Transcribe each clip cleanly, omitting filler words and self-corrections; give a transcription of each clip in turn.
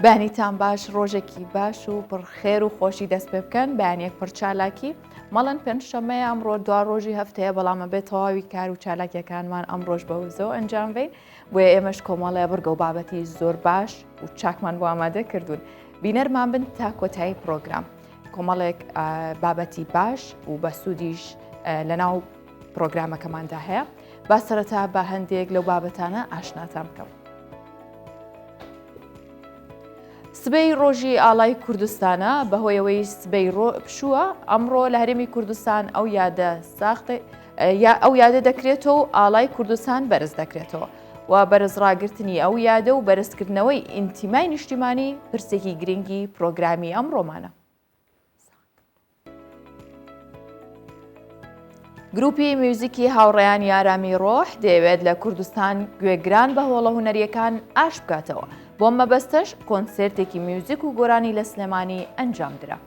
بەیانیتان باش ڕۆژێکی باش و پڕ خێر و خۆشی دەست پێ بکەن بەیانیەک پڕ چالاکی مەڵەن پێنجشەممەیە ئەمڕۆ دوا ڕۆژی هەفتەیە بەڵام ئەبێت تەواوی کار و چالاکیەکانمان ئەمڕۆژ بە وزەوە ئەنجام بین بۆیە ئێمەش کۆمەڵێ بڕگە و بابەتی زۆر باش و چاکمان بۆ ئامادە کردوون بینەرمان بن تا کۆتایی پرۆگرام کۆمەڵێک بابەتی باش و بەسوودیش لەناو پرۆگرامەکەماندا هەیە با سەرەتا بە هەندێک لەو بابەتانە ئاشناتان بکەم. سبەی ڕۆژی ئاڵای کوردستانە بەهۆیەوەی سبەی ڕۆ پشووە ئەمڕۆ لە هەرێمی کوردستان ئەو یادە ساختە یا ئەو یادە دەکرێتەوە و ئاڵای کوردستان بەرز دەکرێتەوە و بەرز ڕاگرتنی ئەو یادە و بەرزکردنەوەی ئینتیمای نیشتیمانی پرسێکی گرنگی پرۆگرامی ئەمڕۆمانە. گروپی میوزیکی هاوڕێیانی ئارامی ڕۆح دەیەوێت لە کوردستان گوێگران بە هۆڵە هونەریەکان ئاش بکاتەوە بۆ مەبەستەش کۆنسێرتێکی میوزیک و گۆرانی لە سلێمانی ئەنجامدرا.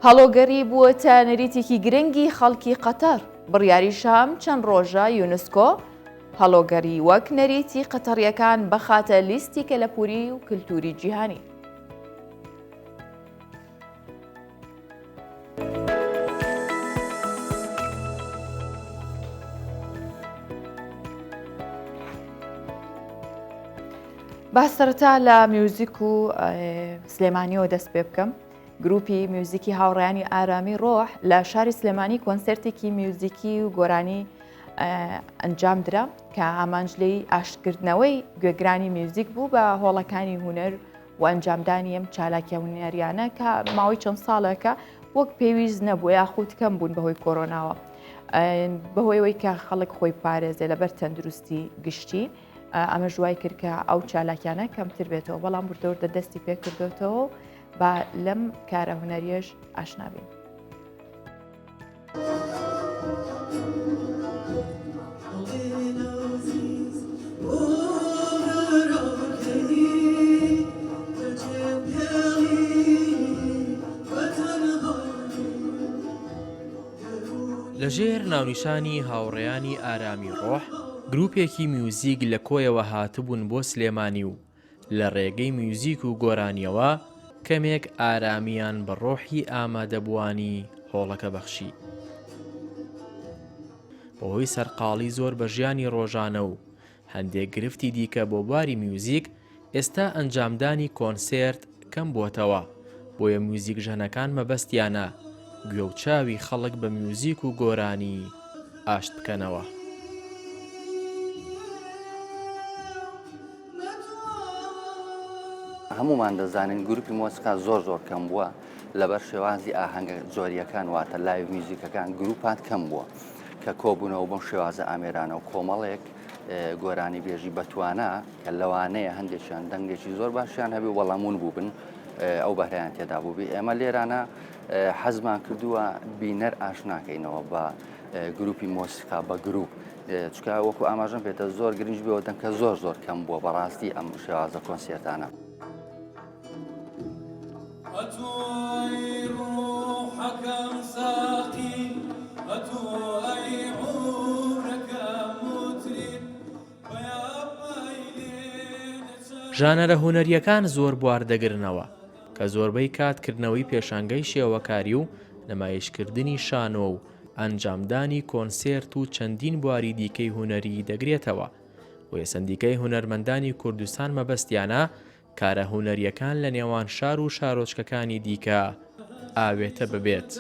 هەڵۆگەری بووەتە نەریتێکی گرنگی خەڵکی قەتەر، بڕیاریشە ئەم چەند ڕۆژە یونسکۆ هەڵۆگەری وەک نەریتی قەتەڕییەکان بخاتە لیستی کەلەپووری و کلتوری جیهانی. با سەرەتا لە میوزیک و سلێمانیەوە دەست پێ بکەم گروپی میوزیکی هاوڕیانی ئارامی ڕۆح لە شاری سلێمانی کۆنسرتێکی میوزیکی و گۆرانی ئەنجام درا کە ئامانج لێی ئاشتکردنەوەی گوێگرانی میوزیک بوو بە هۆڵەکانی هونەر و ئەنجامدانی ئەم چالاکیە هونەریانە کە ماوەی چەند ساڵێکە وەک پێویست نەبوو یاخود کەم بوون بەهۆی کۆرۆناوە بەهۆیەوەی کە خەڵک خۆی پارێزێ لەبەر تەندروستی گشتی ئەمەش وای کرد کە ئەو چالاکیانە کەمتر بێتەوە بەڵام وردەوردە دەستی پێکردوێتەوە با لەم کارە هونەریەش ئاشنا بین. لەژێر ناونیشانی هاوڕێیانی ئارامی ڕۆح، گروپێکی میوزیک لە کۆیەوە هاتبوون بۆ سلێمانی و لە ڕێگەی میوزیک و گۆرانییەوە کەمێک ئارامییان بە ڕۆحی ئامادەبووانی هۆڵەکە بەخشی. بەهۆی سەرقاڵی زۆر بە ژیانی ڕۆژانە و هەندێک گرفتی دیکە بۆ بواری میوزیک، ئێستا ئەنجامدانی کۆنسێرت کەم بووەتەوە، بۆیە میوزیکژەنەکان مەبەستیانە گوێ و چاوی خەڵک بە میوزیک و گۆرانی ئاشت بکەنەوە. هەموومان دەزانین گروپی مۆسیقا زۆر زۆر کەم بووە لەبەر شێوازی ئاهەنگە جۆریەکان واتە live music ەکان گروپات کەم بووە کە کۆبوونەوە بەم شێوازە ئامێرانە و کۆمەڵێک گۆرانی بێژی بەتوانا کە لەوانەیە هەندێکیان دەنگێکی زۆر باشیان هەبێ بەڵام ون بووبن ئەو بەهرەیان تێدا بووبی ئێمە لێرانە حەزمان کردووە بینەر ئاشناکەینەوە بە گروپی مۆسیقا بە گروپ چکە وەکو ئاماژەم پێتە زۆر گرنج بێەوە دەنکە زۆر زۆر کەم بووە بەڕاستی ئەم شێوازە کۆنسێرتانە. ژانەرە هونەرییەکان زۆر بوار دەگرنەوە، کە زۆربەی کات کردنەوەی پێشانگەی شێوەکاری و نمایشکردنی شانۆ و ئەنجامدانی کۆنسێرت و چەندین بواری دیکەی هونەری دەگرێتەوە، بۆیە سەندیکای هونەرمەندانی کوردستان مەبەستیانە کارە هونەرییەکان لە نێوان شار و شارۆچکەکانی دیکە ئاوێتە ببێت.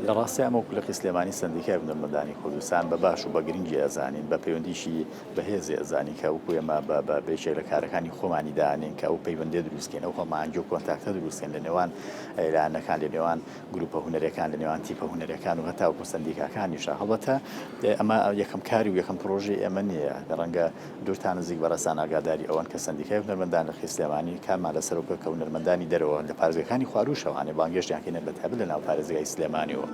لە ڕاستیا ئەمە وەکو لقی سلێمانی سەندیکای هونەرمەندانی کوردستان بە باش و بە گرنگی ئەزانین، بە پەیوەندیی بەهێزی ئەزانین کە وەکو ئێمە بە بە یەکێک لە کارەکانی خۆمانی دانێین کە ئەو پەیوەندیە دروست کەین، ئەو هەماهەنگی و کۆنتاکتە دروست کەین لە نێوان لایەنەکان، لە نێوان گروپە هونەریەکان، لە نێوان تیپە هونەریەکان و هەتاوەکو سەندیکاکانیشە. هەڵبەتە ئەمە یەکەم کاری و یەکەم پرۆژەی ئێمە نییە، ڕەنگە دوور تا نزیک بەڕێزتان ئاگاداری ئەوەن کە سەندیکای هونەرمەندان لقی سلێمانی کارمان لەسەر بکە کە هونەرمەندانی دەرەوە لە پارێزگاکانی خوارووشەوانێ بانگێشتیان کەینە بە تایبەت لە ناو پارێزگای سلێمانیەوە.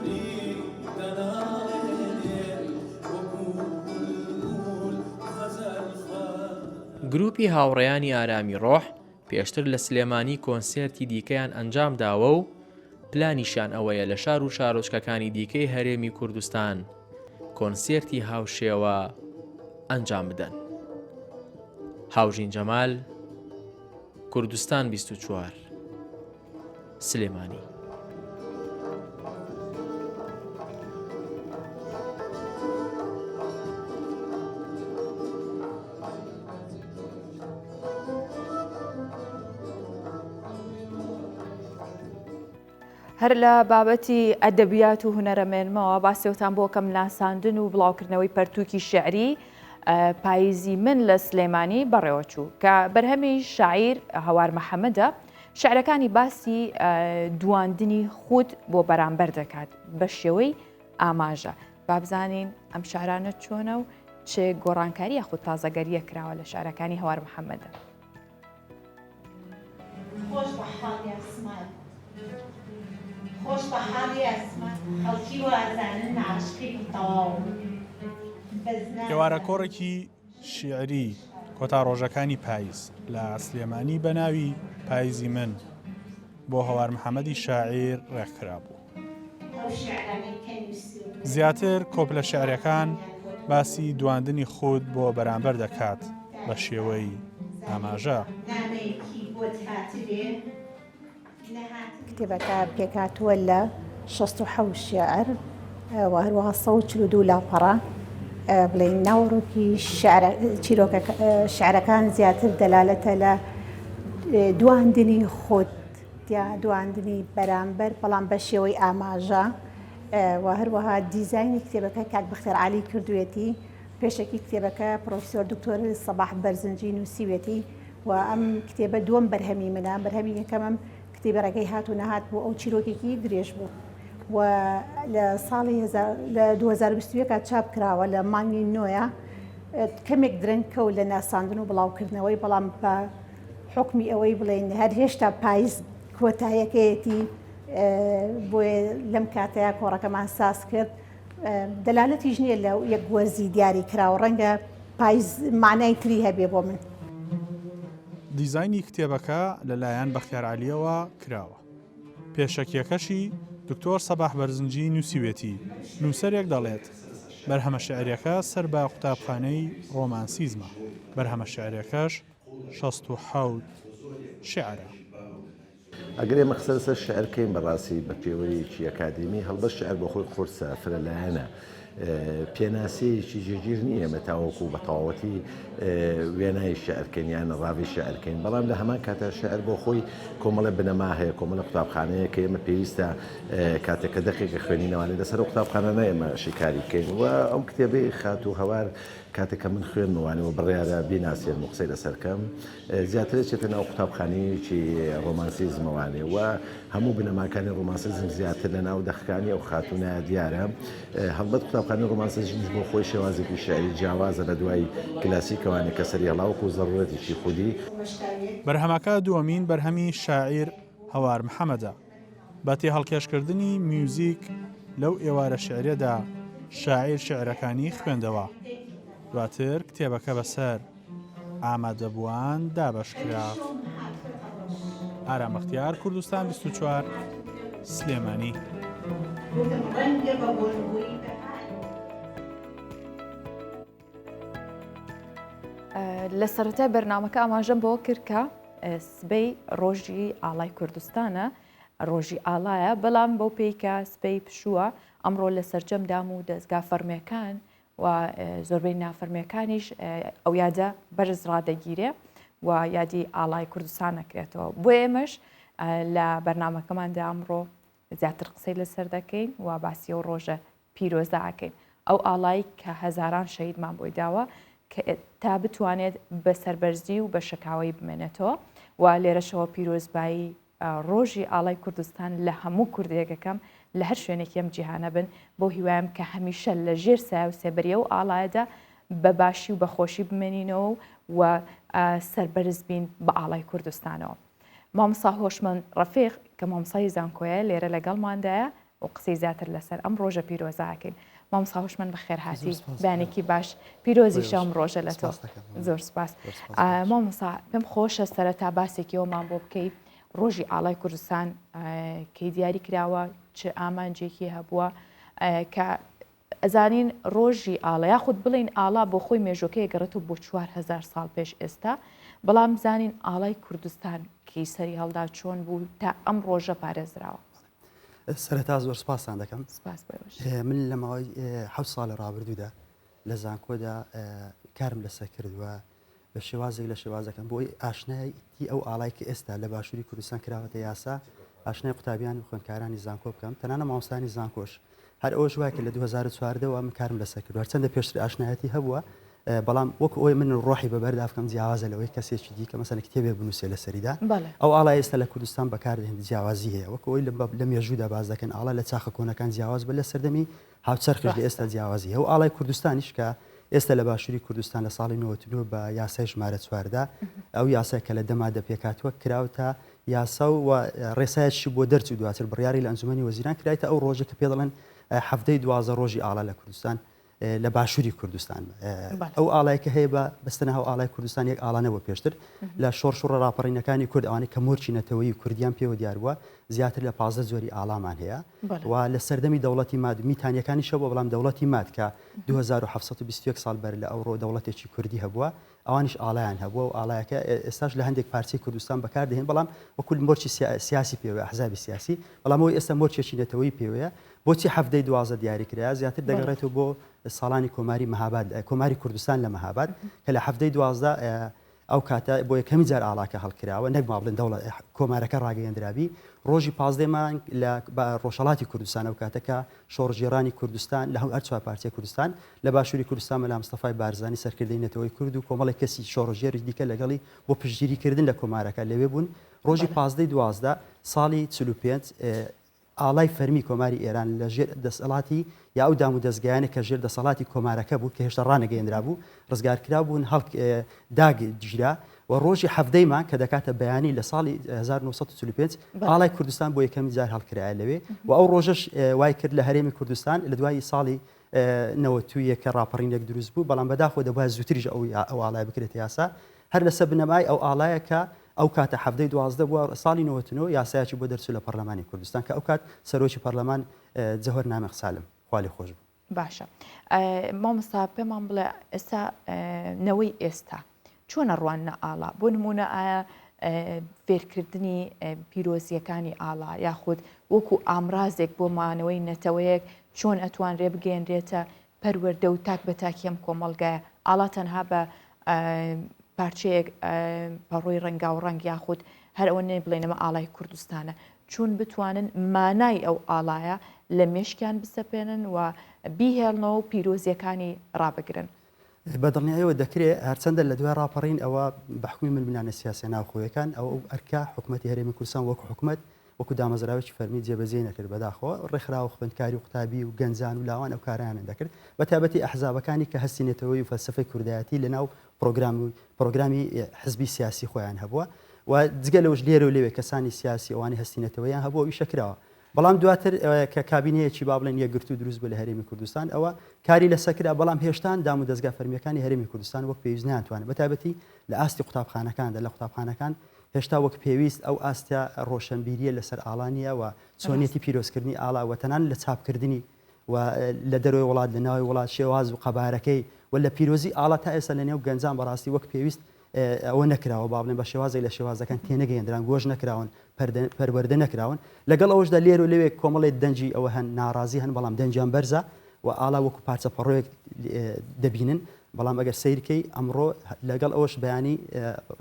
گروپی هاوڕێیانی ئارامی ڕۆح پێشتر لە سلێمانی کۆنسێرتی دیکەیان ئەنجامداوە و. پلانیشیان ئەوەیە لە شار و شارۆچکەکانی دیکەی هەرێمی کوردستان کۆنسێرتی هاوشێوە ئەنجام بدەن. هاوژین جەمال، کوردستان 24، سلێمانی. هەر لە بابەتی ئەدەبیات و هونەرەمێنمەوە باسێوتان بۆ کەم ناساندن و بڵاوکردنەوەی پەرتووکی شعری پاییزی من لە سلێمانی بەڕێوەچوو کە بەرهەمی شاعیر هەوار محەممەدە شعرەکانی باسی دواندنی خود بۆ بەرامبەر دەکات بە شێوەی ئاماژە بابزانین ئەم شعرانە چۆنە و چ گۆڕانکاری یاخود تازەگەریە کراوە لە شعرەکانی هەوار محەممەدە. خۆش بە حاڵی ئاسمان خۆش بە حاڵی ئاسمان خەڵکی وا ئەزانن عاشقێکی تەواوم بەس نازانن. ئێوارە کۆڕێکی شیعری کۆتا ڕۆژەکانی پایز لە سلێمانی بە ناوی پایزی من بۆ هەوار محەمەدی شاعیر ڕێکخرابوو. زیاتر کۆپلە شیعرەکان باسی دواندنی خود بۆ بەرامبەر دەکات بە شێوەی ئاماژە. کتێبەکە پێکهاتووە لە 67 شیعر و هەروەها 142 لاپەڕە بڵێین ناوەڕۆکی چیرۆکەکە شعرەکان زیاتر دەلالەتە لە دواندنی خود یا دواندنی بەرامبەر بەڵام بە شێوەی ئاماژە و هەروەها دیزاینی کتێبەکە کاک بەختیار عالی کردوێتی پێشەکی کتێبەکە پرۆفیسۆر دکتۆر سەباح بەرزنجی نووسیوێتی و ئەم کتێبە دووەم بەرهەمی منە بەرهەمی یەکەمم کتێبی ڕێگەی هات و نەهات بوو ئەو چیرۆکێکی درێژ بوو و لە ساڵی لە 2021 چاپ کراوە لە مانگی نۆیە کەمێک درەنگ کەوت لە ناساندن و بڵاوکردنەوەی بەڵام بە حوکمی ئەوەی بڵێین هەر هێشتا پایز کۆتایەکەیەتی بۆیە لەم کاتەیا کۆڕەکەمان ساز کرد دەلالەتیش نییە لە یەک وەرزی دیاری کراوە ڕەنگە پایز معنای تری هەبێ بۆ من. دیزاینی کتێبەکە لەلایەن بەختیار عەلییەوە کراوە. پێشەکییەکەشی دکتۆر سەباح بەرزنجی نووسیوێتی، نووسەرێک دەڵێت، بەرهەمە شیعرییەکە سەر بە قوتابخانەی ڕۆمانسیزمە، بەرهەمە شیعرییەکەش 67 شیعرە. ئەگەر ئێمە قسە لەسەر شیعر بکەین بەڕاستی بە پێوەرێکی ئەکادیمی هەڵبەت شیعر بۆ خۆی قورسە، فرەلایەنە، پێناسەیەکی جێگیر نییە ئێمە تاوەکو بە تەواوەتی وێنای شیعر بکەین یان ڕاڤەی شیعر بکەین، بەڵام لە هەمان کاتا شیعر بۆ خۆی کۆمەڵە بنەما هەیە، کۆمەڵە قوتابخانەیە کە ئێمە پێویستە کاتێک کە دەقێک ئەخوێنینەوانێ لەسەر ئەو قوتابخانانە ئێمە شیکاری بکەین و ئەم کتێبەی خاتوو هەوار کاتێک کە من خوێندمەوانێ و بڕیارە بیناسێنم و قسەی لەسەر کەم زیاتر ئەچێتە ناو قوتابخانەیەکی ڕۆمانسیزمەوانێ و هەموو بنەماکانی ڕۆمانسیزم زیاتر لە ناو دەقەکانی ئەو خاتوونە دیارە. هەڵبەت قوتابخانەی ڕۆمانسیزمیش بۆ خۆی شێوازێکی شیعری جیاوازە لە دوای کلاسیکەوانێ کە سەری هەڵا وەکوو زەروورەتێکی خودی. بەرهەمەکە دووەمین بەرهەمی شاعیر هەوار محەمەدە. بە تێهەڵکێشکردنی میوزیک لەو ئێوارە شیعریەدا شاعیر شیعرەکانی خوێندەوە. دواتر کتێبەکە بەسەر ئامادەبووان دابەشکرا. ئارام بەختیار، کوردستان 24، سلێمانی. لە سەرەتای بەرنامەکە ئاماژەم بەوە کرد کە سبەی ڕۆژی ئاڵای کوردستانە ڕۆژی ئاڵایە بەڵام بەو پێی کە سبەی پشووە ئەمڕۆ لە سەرجەم دام و دەستگا فەرمیەکان و زۆربەی نافەرمیەکانیش ئەو یادە بەرز ڕادەگیرێ و یادی ئاڵای کوردستان نەکرێتەوە بۆ ئێمەش لە بەرنمەکەماندا ئەمڕۆ زیاتر قسەی لەسەر دەکەین و باسی ئەو ڕۆژە پیرۆزە ئەکەین ئەو ئاڵای کە هەزاران شەهیدمان بۆی داوە کە تا بتوانێت بە سەربەرزی و بە شەکاوەی بمێنێتەوە و لێرەشەوە پیرۆزبایی ڕۆژی ئاڵای کوردستان لە هەموو کوردێکەکەم لە هەر شوێنێکی ئەم جیهانە بن بۆ هیوایم کە هەمیشە لە ژێر سایە و سێبەری ئەو ئاڵایەدا بە باشی و بە خۆشی بمێنینەوە و سەربەرز بین بە ئاڵای کوردستانەوە. مامۆستا هۆشمەند ڕەفیق کە مامۆستای زانکۆیە لێرە لەگەڵماندایە و قسەی زیاتر لەسەر ئەم ڕۆژە پیرۆزە ئەکەین. مامۆستا هۆشمەند بەخێرهاتی، بەیانێکی باش، پیرۆزیشە ئەم ڕۆژە لە تۆ. زۆر سوپاس. مامۆستا پێم خۆشە سەرەتا باسێکی ئەومان بۆ بکەی. ڕۆژی ئاڵای کوردستان کەی دیاری کراوە چ ئامانجێکی هەبووە کە ئەزانین ڕۆژی ئاڵا یاخود بڵین ئاڵا بۆ خۆی مێژۆکەی گەڕێتەوە بۆ 4هزار ساڵ پێش ئێستا بەڵام زانین ئاڵای کوردستان کەی سەری هەڵدا چۆن بوو تا ئەم ڕۆژە پارێزراوە. سەرەتا زۆر سپاستان دەکەم. سپاس بۆ ئێوەش. من لە ماوەی حەوت ساڵی ڕابردوودا لە زانکۆدا کارم لەسەر کردووە بە شێوازێک لە شێوازەکان بۆی ئاشنایەتی ئەو ئاڵای کە ئێستا لە باشووری کوردستان کراوەتە یاسا ئاشنای قوتابیان و خوێندکارانی زانکۆ بکەم تەنانە مامۆستانی زانکۆش هەر ئەوەش وای کرد لە 2014 وە من کارم لەسەر کردووە هەرچەندە پێشتر ئاشنایەتی هەبووە بەڵام وەک ئەوەی من ڕۆحی بەبەردا بکەم جیاوازە لەوەی کەسێکی دیکە مەسەلەن کتێبێک بنووسێ لەسەریدا ئەو ئاڵای ئێستا لە کوردستان بەکاردێن جیاوازی هەیە وەک ئەوەی لە مێژوودا باس دەکەن ئاڵا لە چاخە کۆنەکان جیاواز بە لە سەردەمی هاوچەرخیش لە ئێستا جیاوازی هەیە و ئاڵای کوردستانیش کە ئێستا لە باشووری کوردستان لە ساڵی 99 بە یاسای ژمارە چواردا ئەو یاسای کە لە دە مادە پێکهاتووە کراوتە یاسا و ڕێسایەکی بۆ دەرچوو دواتر بڕیاری لە ئەنجومەنی وەزیران کرایتە ئەو ڕۆژە کە پێ دەڵێن حەفتەی 12 ڕۆژی ئاڵا لە کوردستان لە باشووری کوردستان ئەو ئاڵای کە هەیە بە بەستەنە هەو ئاڵای کوردستان یەک ئاڵا نەبوو پێشتر لە شۆڕش و ڕاپەڕینەکانی کورد ئەوانەی کە مۆرکی نەتەوەیی کوردیان پێوە دیار بووە زیاتر لە 15 جۆری ئاڵامان هەیە و لە سەردەمی دەوڵەتی ماد میتانیەکانی شەبوو بەڵام دەوڵەتی ماد کە 2721 ساڵ بەر لە ئەوڕۆ دەوڵەتێکی کوردی هەبووە ئەوانیش ئاڵایان هەبووە و ئاڵایەکە ئێستاش لە هەندێک پارچەی کوردستان بەکاردێن بەڵام وەکو مۆرکی سیاسی پێوەیە ئەحزابی سیاسی بەڵام ئەوەی ئێستا مۆرکێکی نەتەوەیی پێوەیە بۆچی حەڤدەی 12 دیاری کرایە زیاتر دەگەڕێتەوە بۆ ساڵانی کۆماری مەهاباد کۆماری کوردستان لە مەهاباد کە لە حەڤدەی 12 ئەو کاتە بۆ یەکەمی جار ئاڵاکە هەڵکراوە نەک ما بڵێن دەوڵەت کۆمارەکە ڕاگەیەندرابی ڕۆژی پازدەی مانگ لە ڕۆژهەڵاتی کوردستان ئەو کاتە کە شۆڕشگێڕانی کوردستان لە هەر چوار پارچەی کوردستان لە باشووری کوردستان مەلا مستەفای بارزانی سەرکردەی نەتەوەی کورد و کۆمەڵێک کەسی شۆڕشگێڕی دیکە لەگەڵی بۆ پشتگیری کردن لە کۆمارەکە لەوێ بوون ڕۆژی پازدەی 12 ساڵی 45 ئاڵای فەرمی کۆماری ئێران لە ژێر دەسەڵاتی یا ئەو دام و دەزگایانە کە ژێر دەسەڵاتی کۆمارەکە بوو کە هێشتا ڕانەگەیەندرابوو ڕزگارکراو بوون هەڵک داگیرا و ڕۆژی حەڤدەی مانگ کە دەکاتە بەیانی لە ساڵی 1945 ئاڵای کوردستان بۆ یەکەمین جار هەڵکرایە لەوێ و ئەو ڕۆژەش وای کرد لە هەرێمی کوردستان لە دوای ساڵی 91 کە ڕاپەڕینێک دروست بوو بەڵام بەداخەوە دەبوایە زووتریش ئەو ئەو ئاڵای بکرێتە یاسا هەر لەسەر بنەمای ئەو ئاڵایە کە ئەو کاتە حەڤدەی 12 بووە ساڵی 99 یاسایەکی بۆ دەرچوو لە پەرلەمانی کوردستان کە ئەو کات سەرۆکی پەرلەمان جەوهەر نامیق سالم خوا لێ خۆش بوو. باشە مامۆستا پێمان بڵێ ئێستا نەوەی ئێستا چۆنە ڕواننە ئاڵا بۆ نمونە ئایا فێرکردنی پیرۆزیەکانی ئاڵا یاخود وەکو ئامرازێک بۆ مانەوەی نەتەوەیەک چۆن ئەتوانرێ بگەێنرێتە پەروەردە و تاک بە تاکی ئەم کۆمەڵگایە ئاڵا تەنها بە پارچەیەک پەڕۆی ڕەنگاو ڕەنگ یاخود هەر ئەوە نەی بڵێن ئەمە ئاڵای کوردستانە چون بتوانن مانای ئەو ئاڵایە لە مێشکیان بسەپێنن و بیهێڵنەوە و پیرۆزیەکانی ڕابگرن. بە دڵنیایەوە دەکرێ، هەرچەندە لە دوای ڕاپەڕین ئەوە بە حوکمی ململانێ سیاسیە ناوخۆیەکان ئەوە ئەو ئەرکە حکومەتی هەرێمی کوردستان وەکو حکومەت وەکو دامەزراوێکی فەرمی جێبەجێی نەکرد بەداخەوە ڕێکخراوە خوێندکاری و قوتابی و گەنجان و لاوان ئەو کارەیانە دەکرد بە تایبەتی ئەحزابەکانی کە هەستی نەتەوەیی و فەلسەفەی کوردایەتی لە ناو پرۆگرام و پرۆگرامی حزبی سیاسی خۆیان هەبووە و جگە لەوەش لێرە و لەوێ کەسانی سیاسی ئەوانەی هەستی نەتەوەیان هەبووە ئیشە کراوە بەڵام دواتر کە کابینەیەکی با بڵێن یەکگرتوو دروست بوو لە هەرێمی کوردستان ئەوە کاری لەسەر کرا بەڵام هێشتان دام و دەزگا فەرمیەکانی هەرێمی کوردستان وەک پێویست نەیانتوانێت بە تایبەتی لە ئاستی قوتابخانەکاندا لە قوتابخانەکان هێشتا وەک پێویست ئەو ئاستە ڕۆشەنبیریە لەسەر ئاڵا نییە و چۆنیەتی پیرۆزکردنی ئاڵا و تەنانەت لە چاپکردنی و لە دەرەوەی وڵات لە ناوی وڵات شێواز و قەبارەکەی و لە پیرۆزی ئاڵا تا ئێستا لە نێو گەنجان بەڕاستی وەک پێویست ئەوە نەکراوە با بڵێن بە شێوازێک لە شێوازەکان تێنەگەیەندران گۆش نەکراون پەروەردە نەکراون لەگەڵ ئەوەشدا لێر و لەوێ کۆمەڵێک دەنگی ئەوە هەن ناڕازی هەن بەڵام دەنگیان بەرزە و ئاڵا وەکو پارچە پەڕۆیەک دەبینن بەڵام ئەگەر سەیرکەی ئەمڕۆ لەگەڵ ئەوەش بەیانی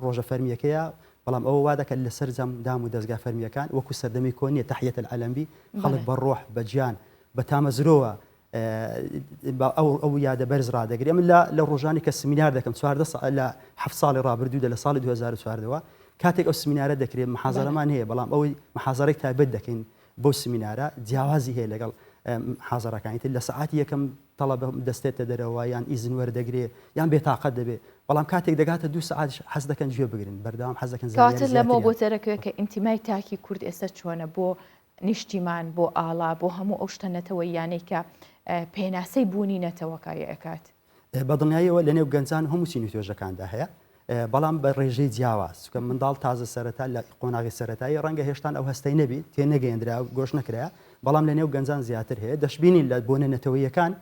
ڕۆژە فەرمیەکەیە بەڵام ئەوە وا دەکات لە سەرجەم دام و دەزگا فەرمیەکان وەکو سەردەمی کۆن نیە تەحیەت العلم بی خەڵک بە ڕۆح بە گیان بە تامەزرۆوە ئەو ئەو یادە بەرز ڕادەگرێ من لە لە ڕۆژانی کە سمینار دەکەم 14 لە هەفت ساڵی ڕابردوودا لە ساڵی 2014ەوە کاتێک ئەو سمینارە دەکرێت محازەرەمان هەیە بەڵام ئەوەی محازەرەی تایبەت دەکەین بەو سمینارە جیاوازی هەیە لەگەڵ حازەرەکانی تر لە سەعاتی یەکەم تەڵەبە دەستێتە دەرەوە یان ئیزن وەردەگرێ یان بێتاقەت دەبێ بەڵام کاتێک دەگاتە دوو سەعات حەز دەکەن گوێ بگرن بەردەوام حەز دەکەن زانیاری کەواتە لەمەوە بۆ دەرەکەوێت کە ئینتیمای تاکی کورد ئێستا چۆنە بۆ نیشتیمان بۆ ئاڵا بۆ هەموو ئەو شتە نەتەوەییانەی کە پێناسەی بوونی نەتەوەکە ئەکات. بە دڵنیاییەوە لە نێو گەنجان و هەموو چین و توێژەکاندا هەیە. بەڵام بە ڕێژەی جیاواز چونکە منداڵ تازە سەرەتا لە قۆناغی سەرەتایی ڕەنگە هێشتان ئەو هەستەی نەبی تێ نەگەیەندرا گۆش نەکرایە بەڵام لە نێو گەنجان زیاتر هەیە دەشبینین لە بۆنە نەتەوەیەکان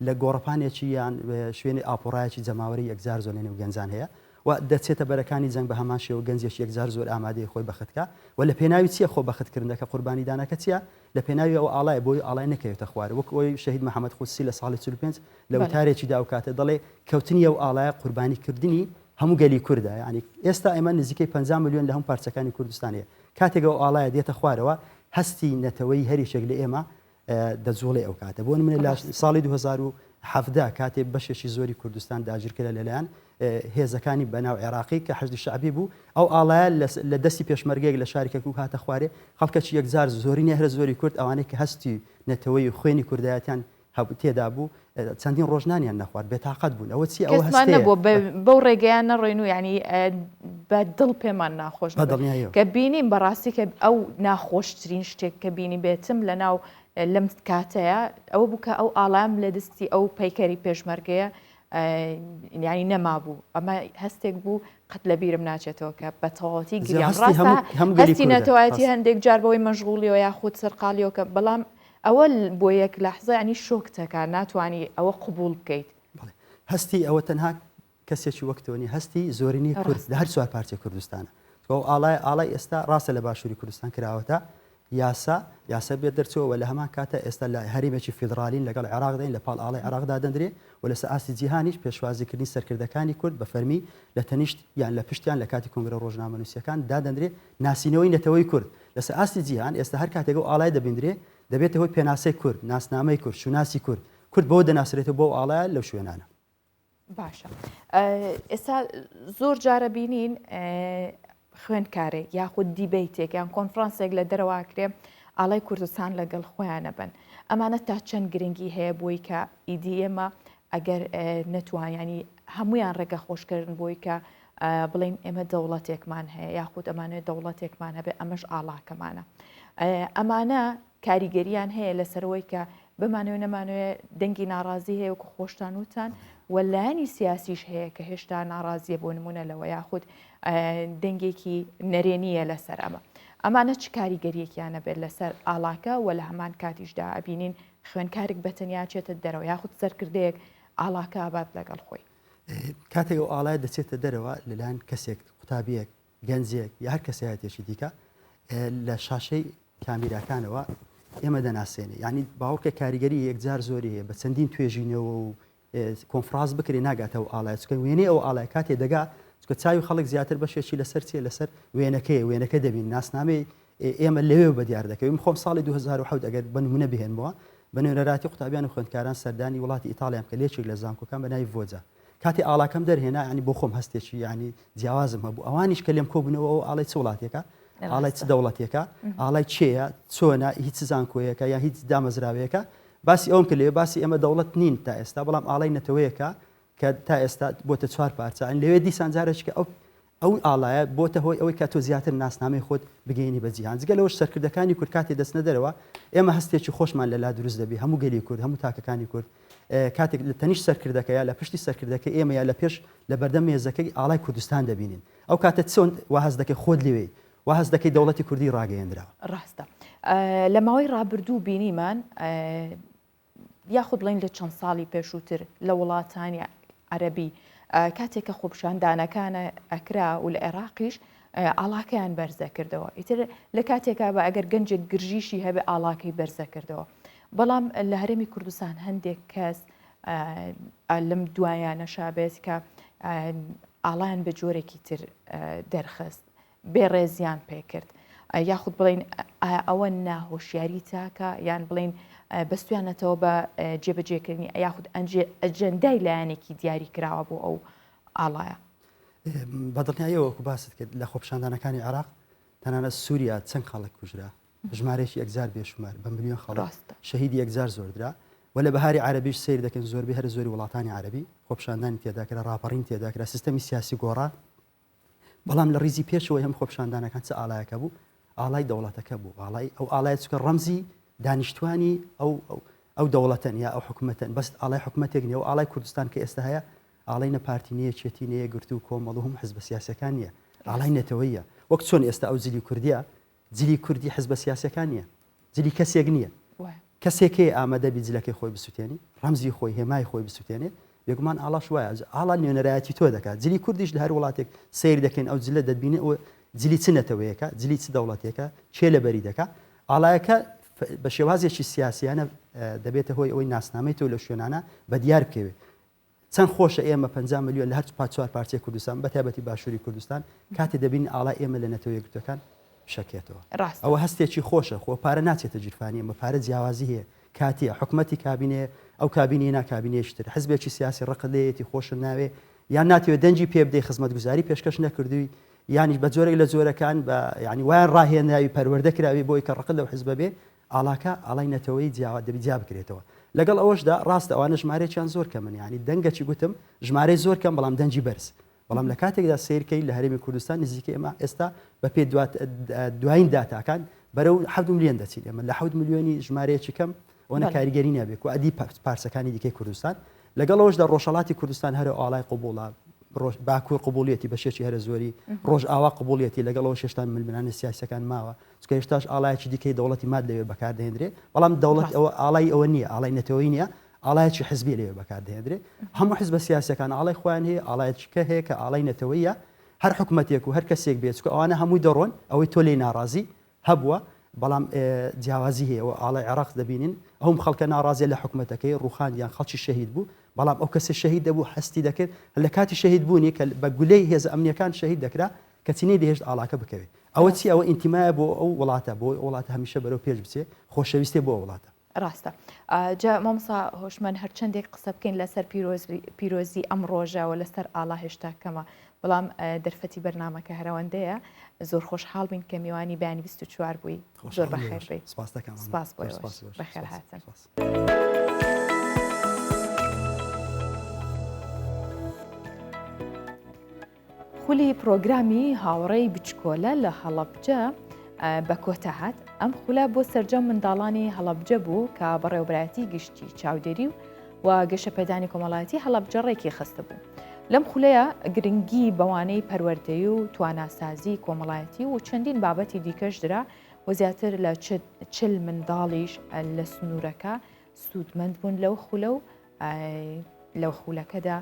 لە گۆڕەپانێکی یان شوێنی ئاپۆڕایەکی جەماوەری یەکجار زۆر لە نێو گەنجان هەیە و دەچێتە بەرەکانی جەنگ بە هەمان شێوە گەنجێکی یەکجار زۆر ئامادەیە خۆی بەخت کا و لە پێناوی چییە خۆ بەخت کردنەکە قوربانیدانەکە چییە لە پێناوی ئەو ئاڵایە بۆی ئاڵای نەکەوێتە خوارێ وەک ئەوەی شەهید محەمەد قودسی لە ساڵی 45 لە وتارێکیدا ئەو کاتە دەڵێ کەوتنی ئەو ئاڵایە قوربانی کردنی هەموو گەلی کوردە یعنی ئێستا ئێمە نزیکەی 50 ملیۆن لە هەموو پارچەکانی کوردستان هەیە کاتێک ئەو ئاڵایە دێتە خوارەوە هەستی نەتەوەی هەریشێک لە ئێمە دەجوڵێ ئەو کاتە بۆ نمونە لە ساڵی 2017 کاتێ بەشێکی زۆری کوردستان داگیرکرا لەلایەن هێزەکانی بەناو عێراقی کە حەشدی شەعبی بوو ئەو ئاڵایە لە دەستی پێشمەرگەیەک لە شاری کەرکوک هاتە خوارێ خەڵکەکی یەکجار زۆرینەی هەرە زۆری کورد ئەوانەی کە هەستی نەتەوەی و خوێنی کوردایەتیان هەبوو تێدا بوو چەندین ڕۆژ نانیان نەخوارد بێتاقەت بوون ئەوە چی ئەوە کەسمان نەبوو بەو ڕێگەیان نەڕۆین و یعنی بە دڵ پێمان ناخۆش کە بینیم بەڕاستی کە ئەو ناخۆشترین شتێک کە بینی بێتم لە ناو لەم کاتەیە ئەوە بوو کە ئەو ئاڵام لە دەستی ئەو پەیکەری پێشمەرگەیە یانی نەمابوو ئەمە هەستێک بوو قەت لە بیرم ناچێتەوە کە بە تەواوەتی گریام ڕاستە هەستی نەتەوایەتی هەندێک جار بەوەی مەشغوڵیەوە یاخود سەرقاڵیەوە کە بەڵام ئەوە بۆ یەک لەحزە ینی شۆکتەکە ناتوانانی ئەوە قبول بکەیت. هەستی ئەوە تەنها کەسێکی وەک تۆ نیە هەستی زۆرینەی کورد لە هەر چوار پارچەی کوردستانە ئەو ئاڵای ئاڵای ئێستا ڕاستە لە باشووری کوردستان کراوەتە یاسا یاسا بێت دەرچووە و لە هەمان کاتە ئێستا لە هەرێمێکی فیدراڵین لەگەڵ عێراق دەین لە پاڵ ئاڵای عێراق دادەندرێ و لەسەر ئاستی جیهانیش پێشوازیکردنی سەرکردەکانی کورد بە فەرمی لە تەنیشت یان لە پشتیان لە کاتی کۆنگرە ڕۆژنامەنووسییەکان دادەندرێ ناسینەوەی نەتەوەی کورد لەسەر ئاستی جیهان ئێستا هەر کاتێک ئەو ئاڵای دەبیندرێ دەبێتە هۆی پێناسەی کورد ناسنامەی کورد شوناسی کورد کورد بەوە دەناسرێتەوە بەو ئاڵایە لەو شوێنانە. باشە ئێستا زۆر جارە بینین خوێندکارێک یاخود دیبەیتێک یان کۆنفرانسێک لە دەرەواکرێ ئاڵای کوردستان لەگەڵ خۆیانە بن ئەمانە تا چەند گرنگی هەیە بۆی کە ئیدی ئێمە ئەگەر نەتوانانی هەمویان ڕێگە خۆشکردن بۆی کە بڵین ئێمە دەوڵەتێکمان هەیە یاخود ئەمانێت دەوڵەتێکمان هەبێ ئەمەش ئاڵاکەمانە ئەمانە کاریگەریان هەیە لەسەرەوەی کە بمانەوێ نەمانەوێ دەنگی ناڕازی هەیە وەکو خۆشتان وتان و لایەنی سیاسیش هەیە کە هێشتا ناڕازیە بۆ نمونە لەوە یاخود دەنگێکی نەرێنیە لەسەر ئەمە ئەمانە چ کاریگەریەکیان نەبێت لەسەر ئاڵاکە و لە هەمان کاتیشدا ئەبینین خوێنکارێک بەتەنیا چێتە دەرەوە یاخود سەرکردەیەک ئاڵاکە ئابات لەگەڵ خۆی. کاتێک ئەو ئاڵایە دەچێتە دەرەوە لەلایەن کەسێک قوتابیەک گەنجێک یا هەر کەسایەتێکی دیکە لە شاشەی کامیراکانەوە ئێمە دەناسێنێ یعنی باوەڕکە کاریگەری یەکجار زۆری هەیە بە چەندین توێژینەوە و کۆنفراس بکرێ ناگاتەوە ئاڵای چکە وێنەی ئەو ئاڵای کاتێ دەگا چکە چاوی خەڵک زیاتر بەشێکی لەسەر چیە لەسەر وێنەکەی وێنەکە دەبین ناسنامەی ئێمە لەوێ بە دیار دەکەویم خۆم ساڵی 2007 ئەگەر بە نمونە بهێنمەوە بە نوێنەراتی قوتابیان و خوێندکاران سەردانی وڵاتی ئیتاڵیان کە لێکێک لە زانکۆکان بە ناوی ڤۆجا کاتێ ئاڵاکەم دەرهێنا یانی بۆ خۆم هەستێکی یانی جیاوازم هەبوو ئەوانیش کە لێم کۆبوونەوە ئەو ئاڵای چ وڵاتێکە ئاڵای چ دەوڵەتێکە ئاڵای چێیە چۆنە هیچ زانکۆیەکە یا هیچ دامەزراوەیەکە باسی ئەوم کرد لەوێ باسی ئێمە دەوڵەت نین تا ئێستا بەڵام ئاڵای نەتەوەیەکە کە تا ئێستا بۆتە چوار پارچە لەوێ دیسان جارێکە ئەو ئەو ئاڵایە بۆتە هۆی ئەوەی کە تۆ زیاتر ناسنامەی خۆت بگەیەنی بە جیهان. جگە لەوەش سەرکردەکانی کورد کاتێ دەچنە دەرەوە، ئێمە هەستێکی خۆشمان لەلا دروست دەبی، هەموو گەلی کورد، هەموو تاکەکانی کورد کاتێک لە تەنیشت سەرکردەکە یا لە پشتی سەرکردەکەی ئێمە یا لە پێش لە بەردەم مێزەکەی ئاڵای کوردستان دەبینین، ئەو کاتە چۆن وا هەست دەکەی خۆت لەوێی، وا هەست دەکەی دەوڵەتی کوردی ڕاگەیەندراوە. ڕاستە. لە ماوەی ڕابردوو بینیمان یاخود بڵێین لە چەند ساڵی پێشووتر لە وڵاتانی عەرەبی کاتێک کە خۆپیشاندانەکان ئەکرا و لە عێراقیش ئاڵاکەیان بەرزە کردەوە ئیتر لە کاتێکا بە ئەگەر گەنجێک گرژیشی هەبێ ئاڵاکەی بەرزە کردەوە بەڵام لە هەرێمی کوردستان هەندێک کەس لەم دوایانە شابێت کە ئاڵایان بە جۆرێکی تر دەرخست بێڕێزیان پێکرد یاخود بڵین ئایا ئەوە ناهۆشیاری تاکە یان بڵین بەستویانەتەوە بە جێبەجێکردنی یاخود ئەجەندای لایەنێکی دیاری کراوە بۆ ئەو ئاڵایە. بەدڵنیاییەوە وەکو باست کرد لە خۆپیشاندانەکانی عێراق تەنانەت سووریا چەند خەڵک کوژرا ژمارەیەکی یەکجار بێشومار بە ملیۆن خەڵک شەهیدی یەکجار زۆردرا و لە بەهاری عەرەبیش سەیر دەکەن زۆربەی هەرە زۆری وڵاتانی عەرەبی خۆپیشاندانی تێداکرا ڕاپەڕین تێداکرا سیستەمی سیاسی گۆڕا بەڵام لە ڕیزی پێشەوەی هەم خۆپیشاندانەکان چ ئاڵایەکە بوو ئاڵای دەوڵەتەکە بوو ئاڵای ئەو ئاڵای چکە ڕەمزی دانیشتوانی ئەو ئەو دەوڵەتەن یا ئەو حکوومەتەن بەس ئاڵای حکوومەتێک نیە و ئاڵای کوردستان کە ئێستا هەیە ئاڵای نە پارتی نە یەکێتی نە یەکگرتوو و کۆمەڵ و هەموو حزبە سیاسیەکان نییە، ئاڵای نەتەوەییە. وەک چۆن ئێستا ئەو جلی کوردیە جلی کوردی حزبە سیاسیەکان نییە، جلی کەسێک نییە. کەسێک هەیە ئامادە بی جلەکەی خۆی بسوتێنی، ڕەمزی خۆی، هێمای خۆی بسوتێنێ، بێگومان ئاڵاش وایە، ئاڵا نوێنەرایەتی تۆ دەکات. جلی کوردیش لە هەر وڵاتێک سەیر دەکەین ئەو جلە دەتبینی ئەوە جلی چ نەتەوەیەکە، جلی چ دەوڵەتێکە، کێ لەبەری دەکا. ئاڵایەکە بە شێوازێکی سیاسیانە دەبێتە هۆی ئەوەی ناسنامەی تۆ لەو شوێنانە بەدیار بکەوێ. چەند خۆشە ئێمە 50 ملیۆن لە هەر چوار پارچەی کوردستان بە تایبەتی باشووری کوردستان کاتێ دەبینین ئاڵای ئێمە لە نەتەوە یەکگرتووەکان شەکێتەوە. ڕاستە. ئەوە هەستێکی خۆشە، خۆ پارە ناچێتە گیرفانی ئێمە، پارە جیاوازی هەیە، کاتییە، حکومەتی کابینەیە، ئەو کابینەیە نا کابینەیەکی تر، حزبێکی سیاسی ڕقت لێیەتی خۆشت ناوێ یان ناتەوێ دەنگی پێ بدەی خزمەتگوزاری پێشکەش نەکردووی یانیش بە جۆرێک لە جۆرەکان بە یانی وایان ڕاهێنراوی پەروەردە کراوی بۆی کە ڕقت لەو حزبە بێ ئاڵاکە ئاڵای نەتەوەیی جیاوا دەبی جیا بکرێتەوە لەگەڵ ئەوەشدا ڕاستە ئەوانە ژمارەیەکیان زۆر کەمن یانی دەنگەکی گوتم ژمارەی زۆر کەم بەڵام دەنگی بەرز بەڵام لە کاتێکدا سەیرکەی لە هەرێمی کوردستان نزیکە ئێمە ئێستا بە پێ دوایین داتاکان بەرەو 7 ملیۆن دەچین ئێمە لە 7 ملیۆنی ژمارەیەکی کەم ئەوەنە کاریگەری نابێت و ئەدی پارچەکانی دیکەی کوردستان لەگەڵ ئەوەشدا ڕۆژهەڵاتی کوردستان هەرە ئاڵای قبوڵە باکوور قبوڵیەتی بە شێکی هەرە زۆری ڕۆژئاوا قبوڵیەتی لەگەڵ ئەوەش هێشتا ململانێ سیاسەکان ماوە چونکە هێشتاش ئاڵایەکی دیکەی دەوڵەتی ماد لەوێ بەکاردەهێندرێ بەڵام دەوڵەت ئەوە ئاڵای ئەوە نییە ئاڵای نەتەوەی نییە ئاڵایەکی حزبی لەوێ بەکاردەهێندرێ هەموو حزبە سیاسەکان ئاڵای خۆیان هەیە ئاڵایەکە هەیە کە ئاڵای نەتەوەیە هەر حکومەتێک و هەر کەسێک بێت چونکە ئەوانە هەمووی دەڕۆن ئەوەی تۆ لێی ناڕازی هەبووە بەڵام جیاوازی هەیە و ئاڵای عێراق دەبینین ئەوم خەڵکە ناڕازیە لە حکومەتەکەی ڕوخاندیان خەڵکی شەهید بوو بەڵام ئەو کەسە شەهید دەبوو هەستی دەکرد لە کاتی شەهید بوونی کە بە گولەی هێزە ئەمنیەکان شەهید دەکرا کەچی نەیدەهێشت ئاڵاکە بکەوێت ئەوە چی ئەوە ئینتیمایە بۆ ئەو وڵاتە بۆ ئەو وڵاتە هەمیشە بەرەو پێش بچێ خۆشەویستێ بۆ ئەو وڵاتە. ڕاستە جا مامۆستا هۆشمەند هەرچەندێک قسە بکەین لەسەر پیرۆزی ئەم ڕۆژە و لەسەر ئاڵا هێشتا کەمە بەڵام دەرفەتی بەرنمەکە هەرەوەندەیە زۆر خۆشحاڵ بین کە میوانی بەیانی 24 بووی زۆر بەخێر بێی سپاس دەکەم سپاس بۆ بەخێر هاتن. خولی پرۆگرامی هاوڕێی بچکۆلە لە هەڵەبجە بە کۆتا هات، ئەم خولە بۆ سەرجەم منداڵانی هەڵەبجە بوو کە بەڕێوەبەرایەتی گشتی چاودێری و گەشەپێدانی کۆمەڵایەتی هەڵەبجە ڕێکی خستبوو. لەم خولەیە گرنگی بەوانەی پەروەردەیی و تواناسازی کۆمەڵایەتی و چەندین بابەتی دیکەش درا و زیاتر لە چل منداڵیش لە سنوورەکە سوودمەند بوون لەو خولە و لەو خولەکەدا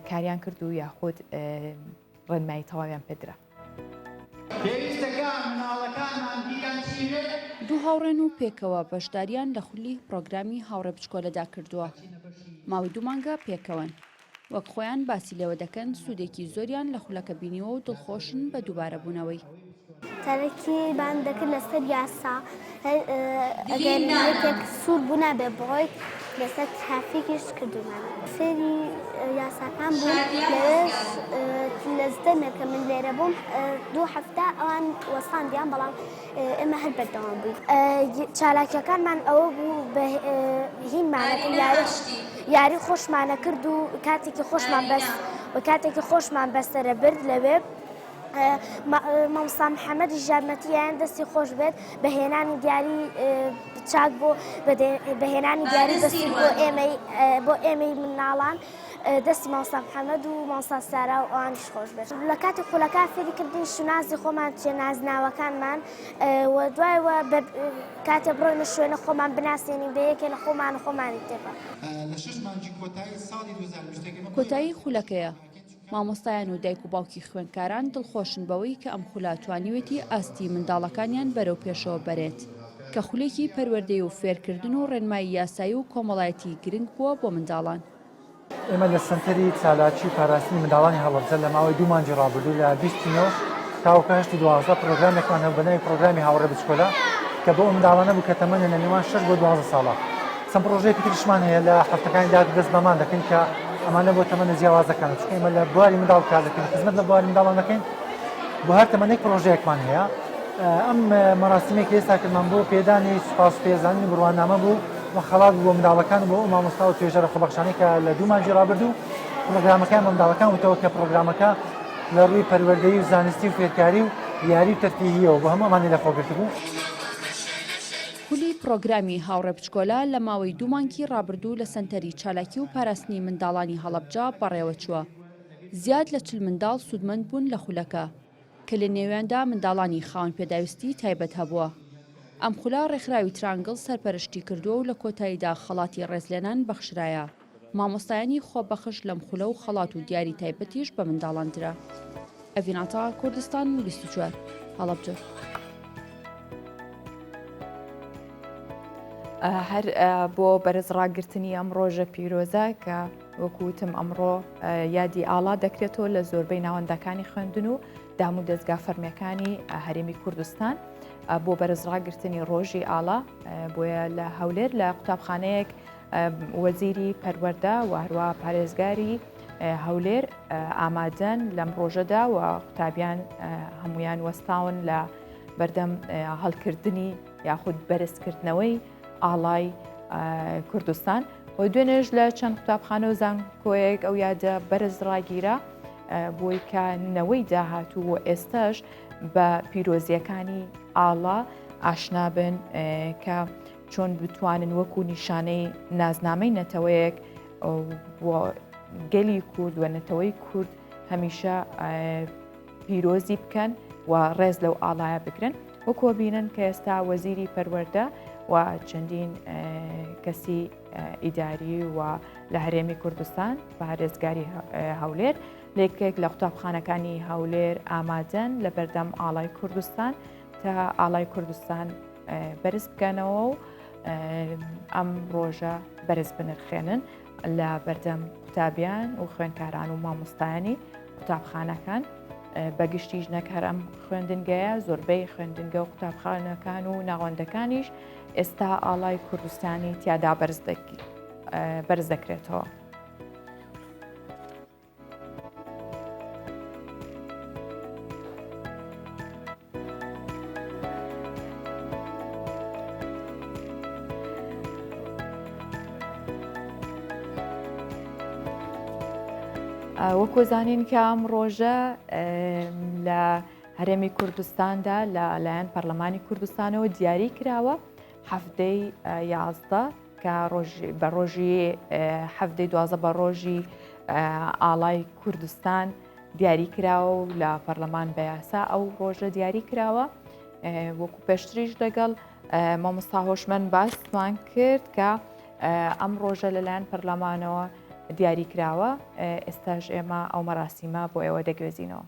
کاریان کرد و یاخود ڕێنمایی تەواویان پێدرا. دوو هاوڕێن و پێکەوە بەشداریان لە خولی پڕۆگرامی هاوڕێ بچکۆلەدا کردووە، ماوەی دوو مانگە پێکەوەن. وەک خۆیان باسی لێوە دەکەن سوودێکی زۆریان لە خولەکە بینیوە و دڵخۆشن بە دووبارەبوونەوەی. تەرکیبان دەکرد لەسەر یاسا ئەگەر یەکێک سوور بوو نابێ بڕۆیت لەسەر ترافیکیش کردومانە فێری یاساکان بوون لەوێش لە دەمێک کە من لێرە بووم دوو هەفتە ئەوان وەستاندیان بەڵام ئێمە هەر بەردەوام بووین چالاکیەکانمان ئەوە بوو بە هینمانە یاری یاری خۆشمانە کرد و کاتێکی خۆشمان بەس و کاتێکی خۆشمان بەسەرە برد لەوێ مامۆستا محەممەدیش یارمەتی یان دەستی خۆش بێت بە هێنانی دیاری چاک بۆ بە هێنانی دیاری بەسوود بۆ ئێمەی بۆ ئێمەی مناڵان دەستی مامۆستا محەممەد و مامۆستا سارا و ئەوانیش خۆش بێت لە کاتی خولەکە فێری کردین شوناسی خۆمان چێ نازناوەکانمان و دوایەوە کاتێ بڕۆینە شوێنە خۆمان بناسێنین بە یەکێ لە خۆمان و خۆمانی تێپە. کۆتایی خولەکەیە. مامۆستایان و دایک و باوکی خوێندکاران دڵخۆشن بەوەی کە ئەم خولە توانیوێتی ئاستی منداڵەکانیان بەرەو پێشەوە بەرێت، کە خولێکی پەروەردەی و فێرکردن و ڕێنمایی یاسایی و کۆمەڵایەتی گرنگ بووە بۆ منداڵان. ئێمە لە سەنتەری چالاکی و پاراستنی منداڵانی هەڵەبجە لە ماوەی دوو مانگی ڕابردوو لە 29 تاوەکو هەشتی 12 پرۆگرامێکمان هەبوو بە ناوی پرۆگرامی هاوڕێ بچکۆلە کە بۆ ئەو منداڵانە بوو کە تەمەنیان لە نێوان 6 بۆ 12 ساڵە. چەند پڕۆژەیەکی تریشمان هەیە لە هەفتەکانی داهاتوو دەست بەمان دەکەین کە ئەمانە بۆ تەمەنە جیاوازەکانە چونکە ئێمە لە بواری منداڵ کار دەکەین خزمەت لە بواری منداڵان دەکەین بۆ هەر تەمەنێک پڕۆژەیەکمان هەیە ئەم مەراسیمێک ئێستا کردمان بۆ پێدانی سوپاس و پێزانین بڕوانامە بوو و خەڵات بوو بۆ منداڵەکان بۆ ئەو مامۆستا و توێژەرە خۆبەخشانەی کە لە دوو مانگی ڕابردوو پڕۆگرامەکەیان بە منداڵەکان وتەوە کە پڕۆگرامەکە لە ڕووی پەروەردەیی و زانستی و فێرکاری و یاری و تەرفیهیەوە بۆ هەموو ئەمانەی لەخۆگرتبوو. خولی. پڕۆگرامی هاوڕێ بچکۆلە لە ماوەی دوو مانگی ڕابردوو لە سەنتەری چالاکی و پاراستنی منداڵانی هەڵەبجە بەڕێوەچووە، زیاد لە 40 منداڵ سوودمەند بوون لە خولەکە، کە لە نێویاندا منداڵانی خاوەن پێداویستی تایبەت هەبووە. ئەم خولە ڕێکخراوی ترانگڵ سەرپەرشتی کردووە و لە کۆتاییدا خەڵاتی ڕێزلێنان بەخشرایە مامۆستایانی خۆبەخش لەم خولە و خەڵات و دیاری تایبەتیش بە منداڵان درا. ئەڤین عەتا، کوردستان 24، هەڵەبجە. هەر بۆ بەرز ڕاگرتنی ئەم ڕۆژە پیرۆزە کە وەکو وتم ئەمڕۆ یادی ئاڵا دەکرێتەوە لە زۆربەی ناوەندەکانی خوێندن و دام و دەستگا فەرمیەکانی هەرێمی کوردستان بۆ بەرز ڕاگرتنی ڕۆژی ئاڵا بۆیە لە هەولێر لە قوتابخانەیەک وەزیری پەروەردە و هەروە پارێزگاری هەولێر ئامادەن لەم ڕۆژەدا و قوتابیان هەمویان وەستاون لە بەردەم هەڵکردنی یاخود بەرزکردنەوەی ئاڵای کوردستان و دوێنێش لە چەند قوتابخانە و زانکۆیەک ئەو یادە بەرز ڕاگیرا بۆی کە نەوەی داهاتوو و ئێستاش بە پیرۆزیەکانی ئاڵا ئاشنا بن کە چۆن بتوانن وەکو نیشانەی نازنامەی نەتەوەیەک گەلی کورد و نەتەوەی کورد هەمیشە پیرۆزی بکەن و ڕێز لەو ئاڵایە بگرن وەکو بینن کە ئێستا وەزیری پەروەردە و چەندین کەسی ئیداری و لە هەرێمی کوردستان پارێزگاری هەولێر لە یەکێک لە قوتابخانەکانی هەولێر ئامادەن لە بەردەم ئاڵای کوردستان تا ئاڵای کوردستان بەرز بکەنەوە و ئەم ڕۆژە بەرز بنرخێنن لە بەردەم قوتابیان و خوێندکاران و مامۆستایانی قوتابخانەکان بەگشتیش نەک هەر ئەم خوێندنگەیە زۆربەی خوێندنگە و قوتابخانەکان و ناوەندەکانیش ئێستا ئاڵای کوردستانی تیادا بەرز دەکرێتەوە. وەکو زانین کە ئەم ڕۆژە لە هەرێمی کوردستاندا لە لایەن پەرلەمانی کوردستانەوە دیاری کراوە هەفتەی 11 کە بە ڕۆژی هەفتەی دوازە بە ڕۆژی ئاڵای کوردستان دیاری کراوە و لە پەرلەمان بە یاسا ئەو ڕۆژە دیاری کراوە وەکو پێشتریش لەگەڵ مامۆستا هۆشمەند باسمان کرد کە ئەم ڕۆژە لەلایەن پەرلەمانەوە دیاری کراوە ئێستاش ئێمە ئەو مەراسیمە بۆ ئێوە دەگوێزینەوە.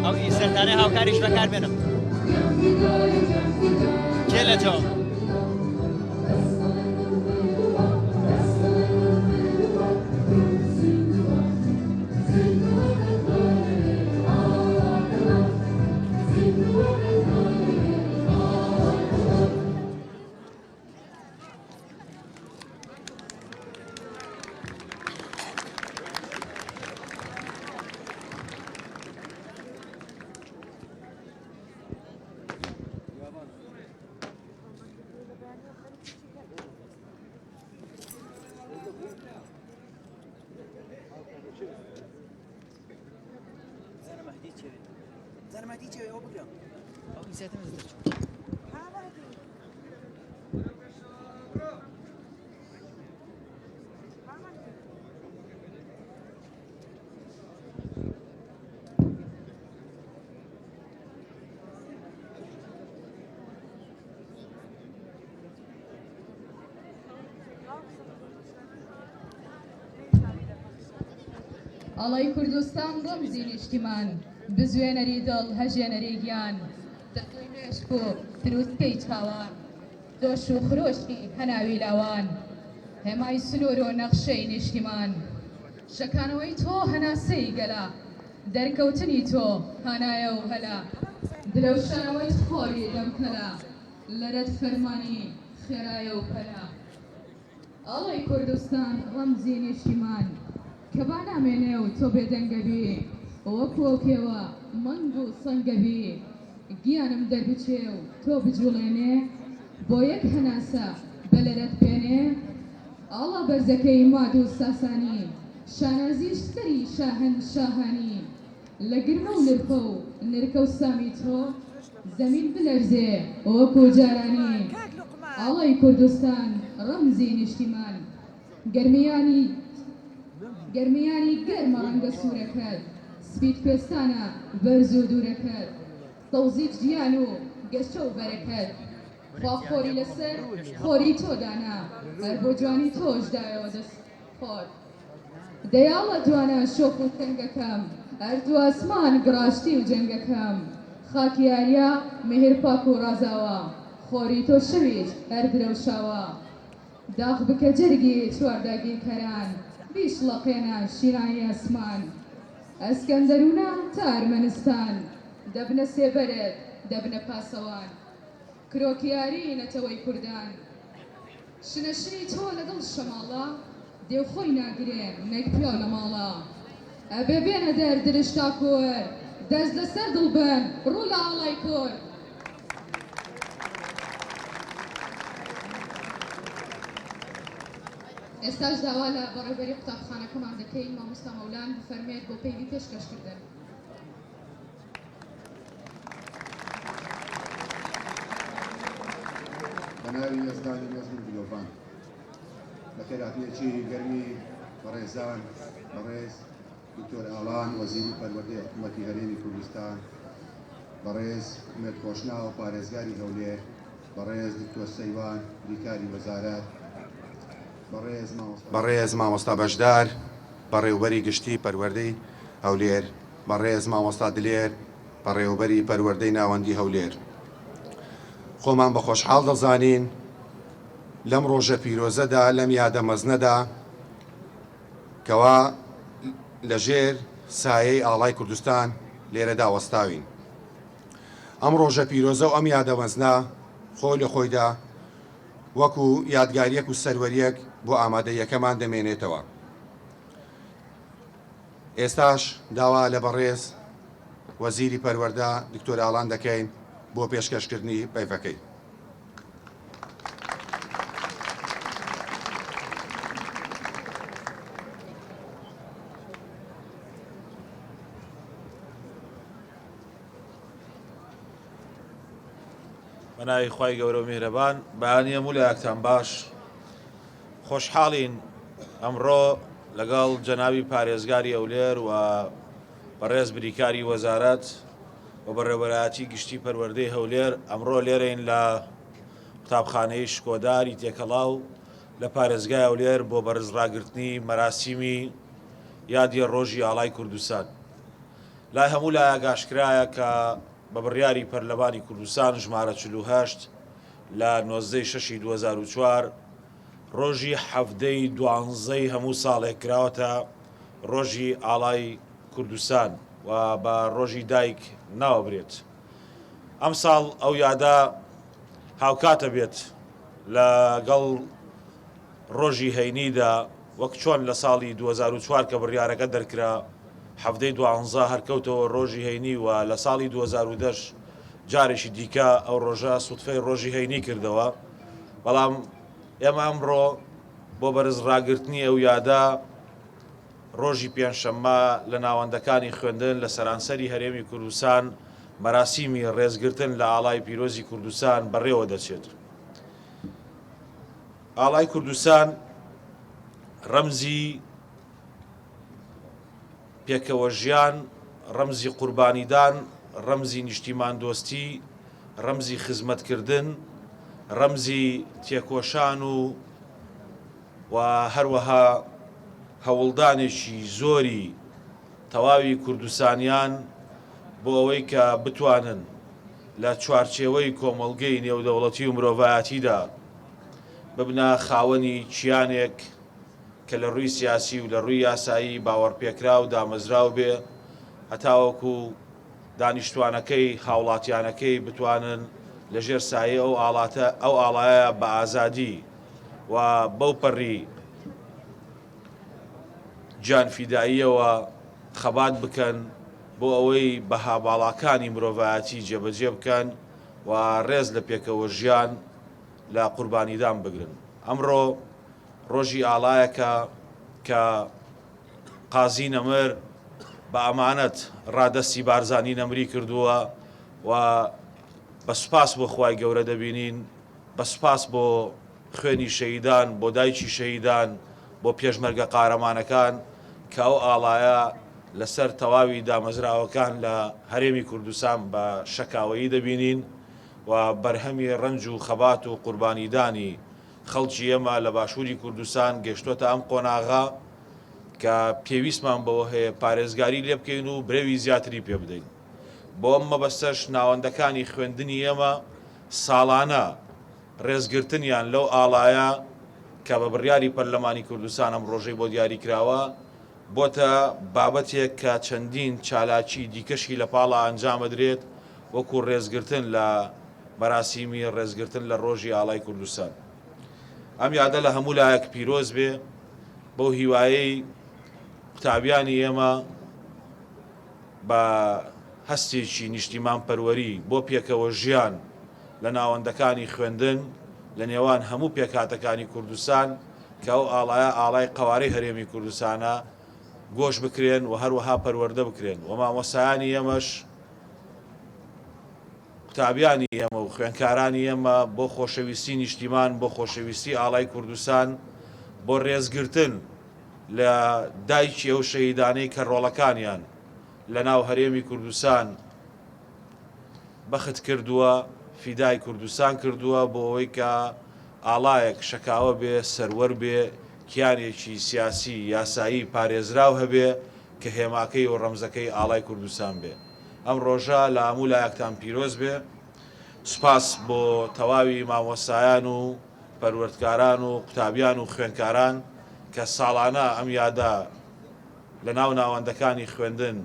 ئەو ئینسەرتانەی هاوکاریش بەکاربێنم کێ لە جەوە ئاڵای کوردستان ڕەمزی نیشتیمان بزوێنەری دڵ هەژێنەری گیان دەتووی مێشک و تروسکەی چاوان جۆش و خرۆشی هەناوی لاوان هێمای سنوور و نەخشەی نیشتیمان شەکانەوەی تۆ هەناسەی گەلە دەرکەوتنی تۆ هانایە و هەلە درەوشانەوەی خۆری دەم کەلە لەرەت فەرمانی خێرایە و پەلە ئاڵای کوردستان ڕەمزی نیشتیمان کە با نامێنێ و تۆ بێدەنگەبی وەکو ئەو کێوە مەنگ و سەنگەبی گیانم دەربچێ و تۆ بجوڵێنێ بۆ یەک هەناسە بە لەرەت بێنێ ئاڵا بەرزەکەی ماد و ساسانی شانازیش سەری شاهن شاهانی لە گرمە و لرفە و نرکە و سامی تۆ زەمین بلەرزێ وەکو جارانی ئاڵای کوردستان ڕەمزی نیشتیمان گەرمیانی گەرمیانی گەرمە ڕەنگە سوورەکەت سپیت کوێستانە بەرز و دوورەکەت سەوزیت ژیان و گەشە و بەرەکەت خوا خۆری لەسەر خۆری تۆ دانا هەر بۆ جوانی تۆش دایەوە دەست خۆت دەیاڵە جوانە شۆخ و تەنگەکەم ئەرد و ئاسمان گڕاشتی و جەنگەکەم خاکی ئاریا میهر پاک و ڕازاوە خۆری تۆ شەویش هەر درەوشاوە داخ بکە جەرگی چوار داگیرکەران بیشڵەقێنە شینایی ئاسمان ئەسکەندەرونە تا ئەرمەنستان دەبنە سێبەرت دەبنە پاسەوان کرۆکیاری نەتەوەی کوردان. شنە شنی تۆ لە دڵ شەماڵە دێو خۆی ناگرێ نەک پیاو لە ماڵە ئەبێ بێنە دەر درش تا کۆر دەست لە سەر دڵ بن ڕوو لە ئاڵای کۆر. ئێستاش داوا لە بەڕێوبەری قوتابخانەکەمان دەکەین مامۆستا مەولان بفەرمێت بۆ پەیڤی پێشکەشکردن. بە ناوی یەزدانی مەزن و دلۆڤان. بەخێرهاتنێکی گەرمی بەڕێزان بەڕێز دکتۆر ئالان وەزیری پەروەردەی حکوومەتی هەرێمی کوردستان، بەڕێز ئومێد خۆشناو پارێزگاری هەولێر، بەڕێز دکتۆر سەیوان بریکاری وەزارەت، بەڕێز مامۆستا. بەڕێز مامۆستا بەشدار بەڕێوبەری گشتی پەروەردەی هەولێر، بەڕێز مامۆستا دلێر بەڕێوەبەری پەروەردەی ناوەندی هەولێر خۆمان بە خۆشحاڵ دەزانین لەم ڕۆژە پیرۆزەدا لەم یادە مەزنەدا کەوا لەژێر سایەی ئاڵای کوردستان لێرەدا وەستاوین ئەم ڕۆژە پیرۆزە و ئەم یادە مەزنە خۆی لە خۆیدا وەکو یادگاریەک و سەروەریەک بۆ ئامادەیەکەمان دەمێنێتەوە. ئێستاش داوا لە بەڕێز وەزیری پەروەردە دکتۆر ئالان دەکەین بۆ پێشکەشکردنی پەیڤەکەی. بەناوی خوای گەورە و میهرەبان بەیانی هەموو لایەکتان باش خۆشحاڵین ئەمڕۆ لەگەڵ جەنابی پارێزگاری هەولێر و بەڕێز بریکاری وەزارەت و بەڕێوەبەرایەتی گشتی پەروەردەی هەولێر ئەمڕۆ لێرەین لە قوتابخانەی شکۆداری تێکەڵاو لە پارێزگای هەولێر بۆ بەرز ڕاگرتنی مەراسیمی یادی ڕۆژی ئاڵای کوردستان. لای هەموو لایەک ئاشکرایە کە بە بڕیاری پەرلەمانی کوردستان ژمارە 48 لە 19 ی شەشی 2004 ڕۆژی حەڤدەی دوانزەی هەموو ساڵێک کراوەتە ڕۆژی ئاڵای کوردستان و بە ڕۆژی دایک ناوەبرێت. ئەمساڵ ئەو یادە هاوکاتە بێت لەگەڵ ڕۆژی هەینیدا وەک چۆن لە ساڵی 2004 کە بڕیارەکە دەرکرا حەڤدەی دوانزە هەر کەوتەوە ڕۆژی هەینی و لە ساڵی 2010 جارێکی دیکە ئەو ڕۆژە سوتفەی ڕۆژی هەینی کردەوە بەڵام ئێمە ئەمڕۆ بۆ بەرز ڕاگرتنی ئەو یادە ڕۆژی پێنجشەممە لە ناوەندەکانی خوێندن لە سەرانسەری هەرێمی کوردستان. مەراسیمی ڕێزگرتن لە ئاڵای پیرۆزی کوردستان بەڕێوە دەچێت. ئاڵای کوردستان ڕەمزی پێکەوەژیان، ڕەمزی قوربانیدان، ڕەمزی نیشتیماندۆستی، ڕەمزی خزمەتکردن، ڕەمزی تێکۆشان و و هەروەها هەوڵدانێکی زۆری تەواوی کوردستانیان بۆ ئەوەی کە بتوانن لە چوارچێوەی کۆمەڵگەی نێودەوڵەتی و مرۆڤایەتیدا ببنە خاوەنی کیانێک کە لە ڕووی سیاسی و لە ڕووی یاسایی باوەڕپێکراو دامەزراو بێ هەتاوەکو دانیشتوانەکەی هاوڵاتیانەکەی بتوانن لە ژێر سایەی ئەو ئاڵاتە ئەو ئاڵایە بە ئازادی و بەو پەڕی گیانفیداییەوە خەبات بکەن بۆ ئەوەی بەها باڵاکانی مرۆڤایەتی جێبەجێ بکەن و ڕێز لە پێکەوەژیان لە قوربانیدان بگرن. ئەمڕۆ ڕۆژی ئاڵایەکە کە قازی نەمر بە ئەمانەت ڕادەستی بارزانی نەمری کردووە و بە سوپاس بۆ خوای گەورە دەبینین، بە سوپاس بۆ خوێنی شەهیدان، بۆ دایکی شەهیدان، بۆ پێشمەرگە قارەمانەکان کە ئەو ئاڵایە لەسەر تەواوی دامەزراوەکان لە هەرێمی کوردستان بە شەکاوەیی دەبینین و بەرهەمی ڕەنج و خەبات و قوربانیدانی خەڵکی ئێمە لە باشووری کوردستان گەشتۆتە ئەم قۆناغە کە پێویستمان بەوە هەیە پارێزگاری لێ بکەین و برەوی زیاتری پێ بدەین. بۆ ئەم مەبەستەش ناوەندەکانی خوێندنی ئێمە ساڵانە ڕێزگرتنیان لەو ئاڵایە کە بە بڕیاری پەرلەمانی کوردستان ئەم ڕۆژەی بۆ دیاری کراوە، بۆتە بابەتێک کە چەندین چالاکی دیکەشی لە پاڵا ئەنجام ئەدرێت وەکو ڕێزگرتن لە مەراسیمی ڕێزگرتن لە ڕۆژی ئاڵای کوردستان. ئەم یادە لە هەموو لایەک پیرۆز بێ، بەو هیوایەی قوتابیانی ئێمە بە هەستێکی نیشتیمانپەروەری بۆ پێکەوە ژیان لە ناوەندەکانی خوێندن لە نێوان هەموو پێکهاتەکانی کوردستان کە ئەو ئاڵایە ئاڵای قەوارەی هەرێمی کوردستانە گۆش بکرێن و هەروەها پەروەردە بکرێن و مامۆستایانی ئێمەش قوتابیانی ئێمە و خوێندکارانی ئێمە بۆ خۆشەویستی نیشتیمان بۆ خۆشەویستی ئاڵای کوردستان بۆ ڕێزگرتن لە دایکی ئەو شەهیدانەی کە ڕۆڵەکانیان لە ناو هەرێمی کوردستان بەخت کردووە، فیدای کوردستان کردووە بۆ ئەوەی کە ئاڵایەک شەکاوە بێ، سەروەر بێ، کیانێکی سیاسی، یاسایی پارێزراو هەبێ کە هێماکەی و ڕەمزەکەی ئاڵای کوردستان بێ. ئەم ڕۆژە لە هەموو لایەکتان پیرۆز بێ. سوپاس بۆ تەواوی مامۆستایان و پەروەردکاران و قوتابیان و خوێندکاران کە ساڵانە ئەم یادە لە ناو ناوەندەکانی خوێندن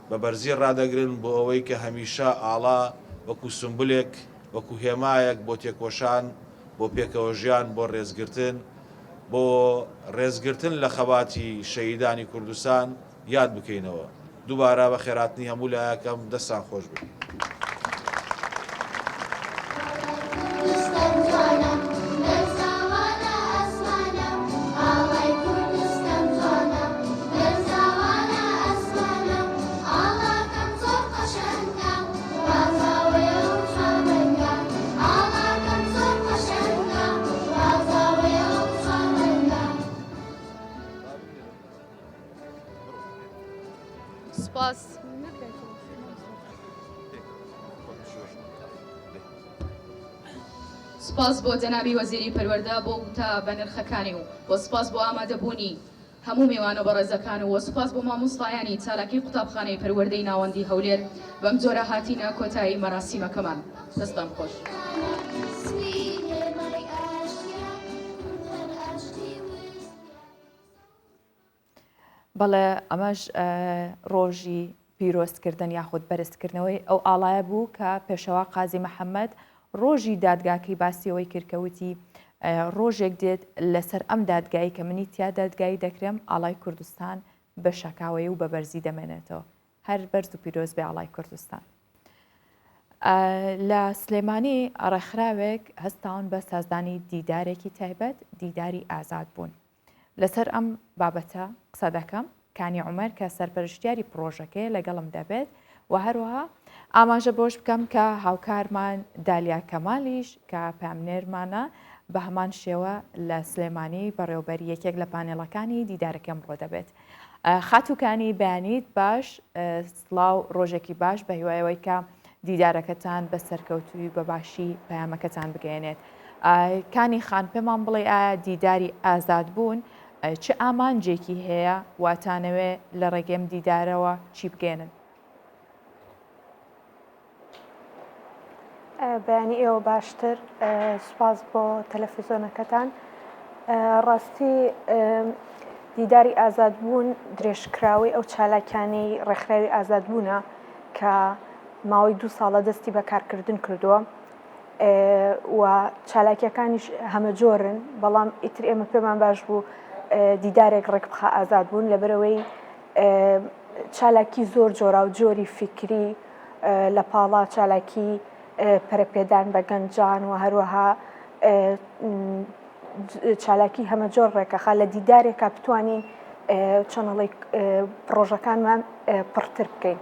بە بەرزی ڕادەگرن بۆ ئەوەی کە هەمیشە ئاڵا وەکو سومبولێک، وەکو هێمایەک بۆ تێکۆشان، بۆ پێکەوەژیان، بۆ ڕێزگرتن، بۆ ڕێزگرتن لە خەباتی شەهیدانی کوردستان یاد بکەینەوە. دووبارە بەخێرهاتنی هەموو لایەکەم، دەستان خۆش بێت. سوپاس. سوپاس بۆ جەنابی وەزیری پەروەردە بۆ وتە بەنرخەکانی و وە سوپاس بۆ ئامادەبوونی هەموو میوانە بەڕێزەکان و وە سوپاس بۆ مامۆستایانی چالاکی قوتابخانەی پەروەردەی ناوەندی هەولێر بەم جۆرە هاتینە کۆتایی مەراسیمەکەمان دەستان خۆش. بەڵێ ئەمەش ڕۆژی پیرۆزکردن یاخود بەرزکردنەوەی ئەو ئاڵایە بوو کە پێشەوا قازی محەممەد ڕۆژی دادگاکەی باسیەوەی کرد کە وتی ڕۆژێک دێت لەسەر ئەم دادگایی کە منی تیا دادگایی دەکرێم ئاڵای کوردستان بە شەکاوەی و بە بەرزی دەمێنێتەوە هەر بەرز و پیرۆز بێ ئاڵای کوردستان. لە سلێمانی ڕێکخراوێک هەستاون بە سازدانی دیدارێکی تایبەت دیداری ئازاد بوون. لەسەر ئەم بابەتە قسە دەکەم، کانی عومەر کە سەرپەرشتیاری پڕۆژەکەیە لەگەڵم دەبێت و هەروەها ئاماژە بەوەش بکەم کە هاوکارمان دالیا کەمالیش کە پەیامنێرمانە بە هەمان شێوە لە سلێمانی بەڕێوبەری یەکێک لە پانێڵەکانی دیدارەکەم ڕۆ دەبێت. خاتوکانی بەیانیت باش سڵاو ڕۆژێکی باش بە هیوایەوەی کە دیدارەکەتان بە سەرکەوتووی بە باشی پەیامەکەتان بگەێنێت. کانی خان پێمان بڵێ ئایا دیداری ئازادبوون چ ئامانجێکی هەیە واتانەوێ لە ڕێگەم دیدارەوە چی بگەێنن؟ بەیانی ئێوە باشتر سوپاس بۆ تەلەفیزۆنەکەتان ڕاستی دیداری ئازادبوون درێژکراوەی ئەو چالاکیانەی ڕێکخراوی ئازادبوونە کە ماوەی دوو ساڵە دەستی بە کارکردن کردووە و چالاکیەکانیش هەمە جۆرن بەڵام ئیتر ئێمە پێمان باش بوو دیدارێک ڕێک بخە ئازاد بوون لەبەرەوەی چالاکی زۆر جۆراوجۆری فیکری لە پاڵا چالاکی پەرەپێدان بە گەنجان و هەروەها چالاکی هەمەجۆر ڕێکەخا لە دیدارێکا بتوانین چەنەڵی پڕۆژەکانمان پڕتر بکەین.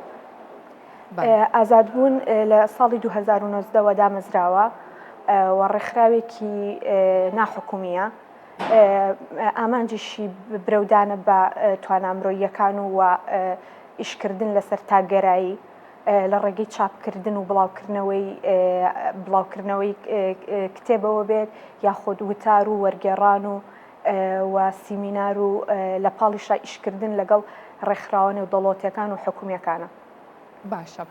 ئازادبوون لە ساڵی 2009ەوە دامەزراوە و ڕێکخراوێکی ناحکومیە. ئامانجیشی برەودانە بە توانا مرۆییەکان و و ئیشکردن لەسەر تاکگەرایی لە ڕێگەی چاپکردن و بڵاوکردنەوەی بڵاوکردنەوەی کتێبەوە بێت یاخود وتار و وەرگێڕان و و سیمینار و لە پاڵیشا ئیشکردن لەگەڵ ڕێکخراوە نێودەوڵەتیەکان و حکومیەکانە. باشە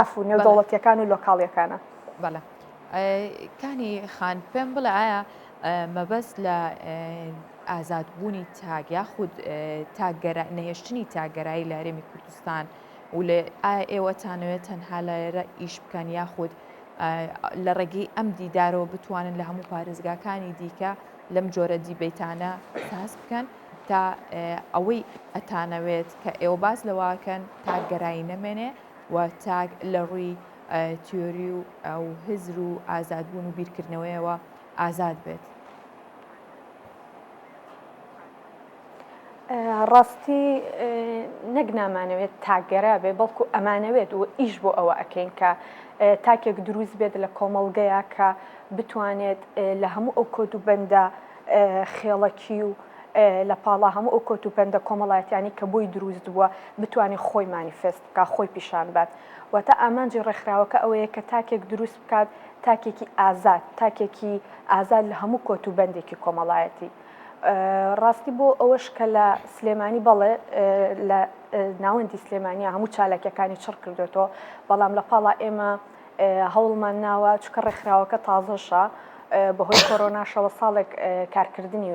عەفو نێودەوڵەتیەکان و لۆکاڵیەکانە. بەڵێ کانی خان پێم بڵێ ئایا مەبەست لە ئازادبوونی تاک یاخود تاکگەرا نەهێشتنی تاکگەرایی لە هەرێمی کوردستان و لە ئایا ئێوە تانەوێت تەنها لێرە ئیش بکەن یاخود لە ڕێگەی ئەم دیدارەوە بتوانن لە هەموو پارێزگاکانی دیکە لەم جۆرە دیبەیتانە ساز بکەن تا ئەوەی ئەتانەوێت کە ئێوە باس لەوەکەن تاکگەرایی نەمێنێ و تاک لە ڕووی تیۆری و ئەو هزر و ئازادبوون و بیرکردنەوەیەوە ئازاد بێت. ڕاستی نەک نامانەوێت تاکگەرا بێ بەڵکو ئەمانەوێت و ئیش بۆ ئەوە ئەکەین کە تاکێک دروست بێت لە کۆمەڵگەیە کە بتوانێت لە هەموو ئەو کۆت و بەندە خێڵەکی و لە پاڵا هەموو ئەو کۆت و بەندە کۆمەڵایەتیانی کە بۆی دروست بووە بتوانێت خۆی مانیفێست بکات خۆی پیشان بات واتە ئامانجی ڕێکخراوەکە ئەوەیە کە تاکێک دروست بکات تاکێکی ئازاد تاکێکی ئازاد لە هەموو کۆت و بەندێکی کۆمەڵایەتی ڕاستی بۆ ئەوەش کە لە سلێمانی بەڵێ لە ناوەندی سلێمانیا هەموو چالاکیەکانی چڕ کردوێتەوە بەڵام لە پاڵا ئێمە هەوڵمان ناوە چکە ڕێکخراوەکە تازەشە بەهۆی کۆرۆناشەوە ساڵێک کارکردنی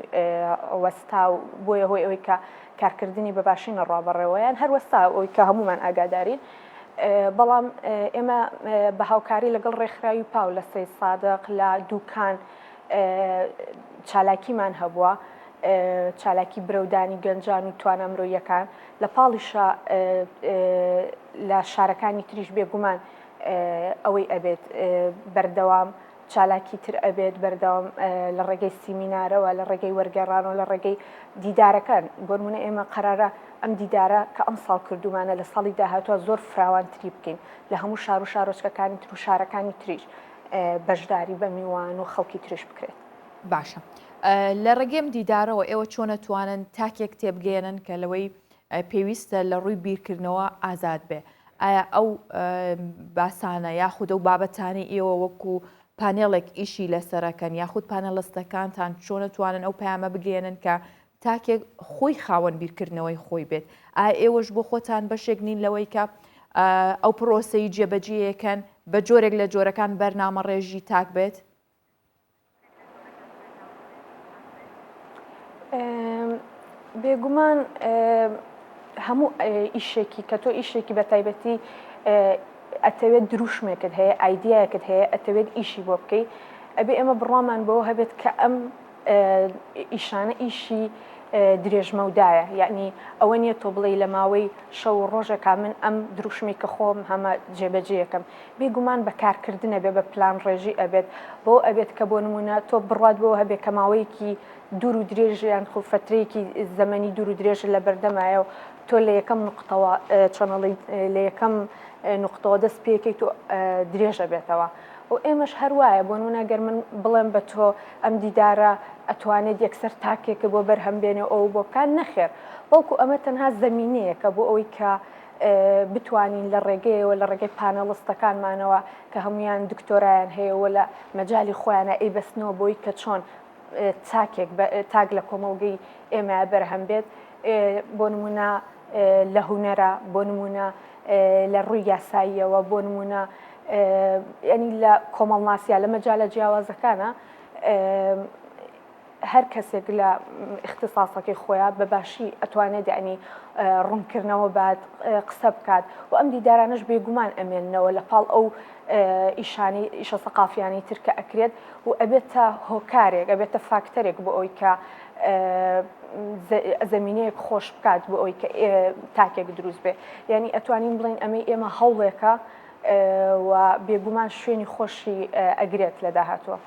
وەستا و بۆیە هۆی ئەوەی کە کارکردنی بە باشی نەڕوا بەڕێوە یان هەر وەستا ئەوەی کە هەمومان ئاگادارین بەڵام ئێمە بە هاوکاری لەگەڵ ڕێکخراوی پاو لە سەی سادق لە دوکان چالاکیمان هەبووە چالاکی برەودانی گەنجان و توانا مرۆیەکان لە پاڵیشە لە شارەکانی تریش بێگومان ئەوەی ئەبێت بەردەوام چالاکی تر ئەبێت بەردەوام لە ڕێگەی سیمینارەوە لە ڕێگەی وەرگێڕانەوە لە ڕێگەی دیدارەکان بۆنمونە ئێمە قەرارە ئەم دیدارە کە ئەم ساڵ کردومانە لە ساڵی داهاتوە زۆر فراوانتری بکەین لە هەموو شار و شارۆچکەکانی تر و شارەکانی تریش بەشداری بە میوان و خەڵکی تریش بکرێت. باشە لە ڕێگەی ئەم دیدارەوە ئێوە چۆن ئەتوانن تاکێک تێبگەیەنن کە لەوەی پێویستە لە ڕووی بیرکردنەوە ئازاد بێ ئایا ئەو باسانە یاخود ئەو بابەتانەی ئێوە وەکو پانێڵێک ئیشی لەسەرەکەن یاخود پانێڵستەکانتان چۆن ئەتوانن ئەو پەیامە بگەیەنن کە تاکێک خۆی خاوەن بیرکردنەوەی خۆی بێت ئایا ئێوەش بۆ خۆتان بەشێک نین لەوەی کە ئەو پرۆسەی جێبەجێیەکەن بە جۆرێک لە جۆرەکان بەرنامەڕێژی تاک بێت؟ بێگومان هەموو ئیشێکی کە تۆ ئیشێکی بە تایبەتی ئەتەوێت دروشمێکت هەیە ئایدیایەکت هەیە ئەتەوێت ئیشی بۆ بکەیت ئەبێ ئێمە بڕوامان بەوە هەبێت کە ئەم ئیشانە ئیشی درێژمەودایە یعنی ئەوە نییە تۆ بڵێ لە ماوەی شەو و ڕۆژێکا من ئەم دروشمی کە خۆم هەمە جێبەجێیەکەم بێگومان بە کارکردن ئەبێت، بە پلانڕێژی ئەبێت، بەوە ئەبێت کە بۆ نموونە تۆ بڕوات بەوە هەبێت کە ماوەیەکی دوور و درێژ یان خۆ فەترەیەکی زەمەنی دوور و درێژت لە بەردەمایە و تۆ لە یەکەم نوقتەوە چۆنەڵی لە یەکەم نوقتەوە دەست پێکەیت و درێژە بێتەوە و ئێمەش هەروایە بۆ نمونە گەر من بڵێم بە تۆ ئەم دیدارە ئەتوانێت یەکسەر تاکێکە بۆ بەرهەم بێنێ ئەو بۆ بکات نەخێر بەڵکو ئەمە تەنها زەمینەیەکە بۆ ئەوەی کە بتوانین لە ڕێگەیەوە لە ڕێگەی پانێڵستەکانمانەوە کە هەمویان دکتۆرایان هەیە و لە مەجای خۆیانە ئەیبەستنەوە بۆی کە چۆن تاکێک تاک لە کۆمەڵگەی ئێمە بەرهەم بێت بۆ نمونە لە هونەرە بۆ نمونە لە ڕووی یاساییەوە بۆ نمونە ینی لە کۆمەڵناسیە لە مەجالە جیاوازەکانە هەر کەسێک لە ئیختیساسەکەی خۆیا بە باشی ئەتوانێت یەعنی ڕوونکردنەوە بات قسە بکات و ئەم دیدارانەش بێگومان ئەمێننەوە لە پاڵ ئەو ئیشانی ئیشە سەقافیانەی تر کە ئەکرێت و ئەبێتە هۆکارێک ئەبێتە فاکتەرێک بۆ ئەوی کە زەمینەیەک خۆش بکات بۆ ئەوی کە تاکێک دروست بێ یعنی ئەتوانین بڵین ئەمەی ئێمە هەوڵێکە و بێگومان شوێنی خۆشی ئەگرێت لە داهاتووە.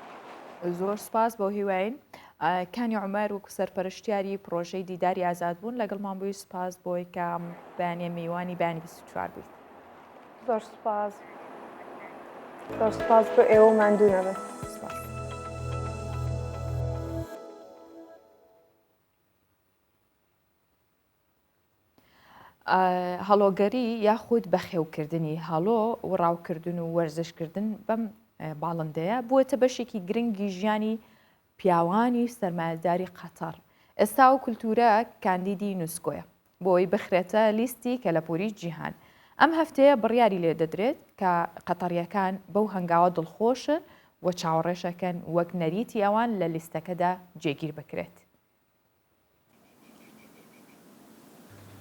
زۆر سوپاس بەو هیواین کانی عومەر وەکو سەرپەرشتیاری پڕۆژەی دیداری ئازادبوون لەگەڵمان بووی سوپاس بۆی کە بەیانیە میوانی بەیانی 24 بوویت. زۆر سوپاس زۆر سوپاس بۆ ئێوە ماندوو نەبن. سوپاس. هەڵۆگەری یاخود بەخێوکردنی هەڵۆ و ڕاوکردن و وەرزشکردن بەم باڵندەیە بووەتە بەشێکی گرنگی ژیانی پیاوانی سەرمایەداری قەتەڕ. ئێستا ئەو کولتوورە کاندیدی یونسکۆیە بۆی بخرێتە لیستی کەلەپووری جیهان. ئەم هەفتەیە بڕیاری لێ دەدرێت کە قەتەڕییەکان بەو هەنگاوە دڵخۆشن و چاوەڕێشەکەن وەک نەریتی ئەوان لە لیستەکەدا جێگیر بکرێت.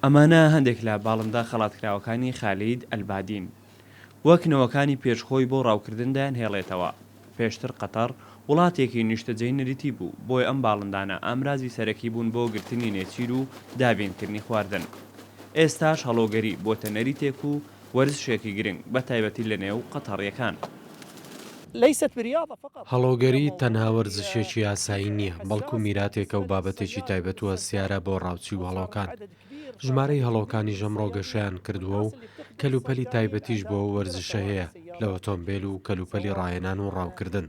ئەمانە هەندێک لە باڵندە خەڵاتکراوەکانی خالید ئەلبادین. وەک نەوەکانی پێش خۆی بۆ ڕاوکردن دەیانهێڵێتەوە. پێشتر قەتەڕ وڵاتێکی نیشتەجێی نەریتی بوو، بۆیە ئەم باڵندانە ئامرازی سەرەکی بوون بۆ گرتنی نێچیر و دابینکردنی خواردن. ئێستاش هەڵۆگەری بۆتە نەریتێک و وەرزشێکی گرنگ بەتایبەتی لەنێو قەتەڕییەکان. هەڵۆگەری تەنها وەرزشێکی ئاسایی نییە، بەڵکو میراتێکە و بابەتێکی تایبەت و هەستیارە بۆ ڕاوچی و هەڵۆکان. ژمارەی هەڵۆکانیش ئەمڕۆ گەشەیان کردووە و کەلوپەلی تایبەتیش بۆ ئەو وەرزشە هەیە لە ئۆتۆمبێل و کەلوپەلی ڕاهێنان و ڕاوکردن.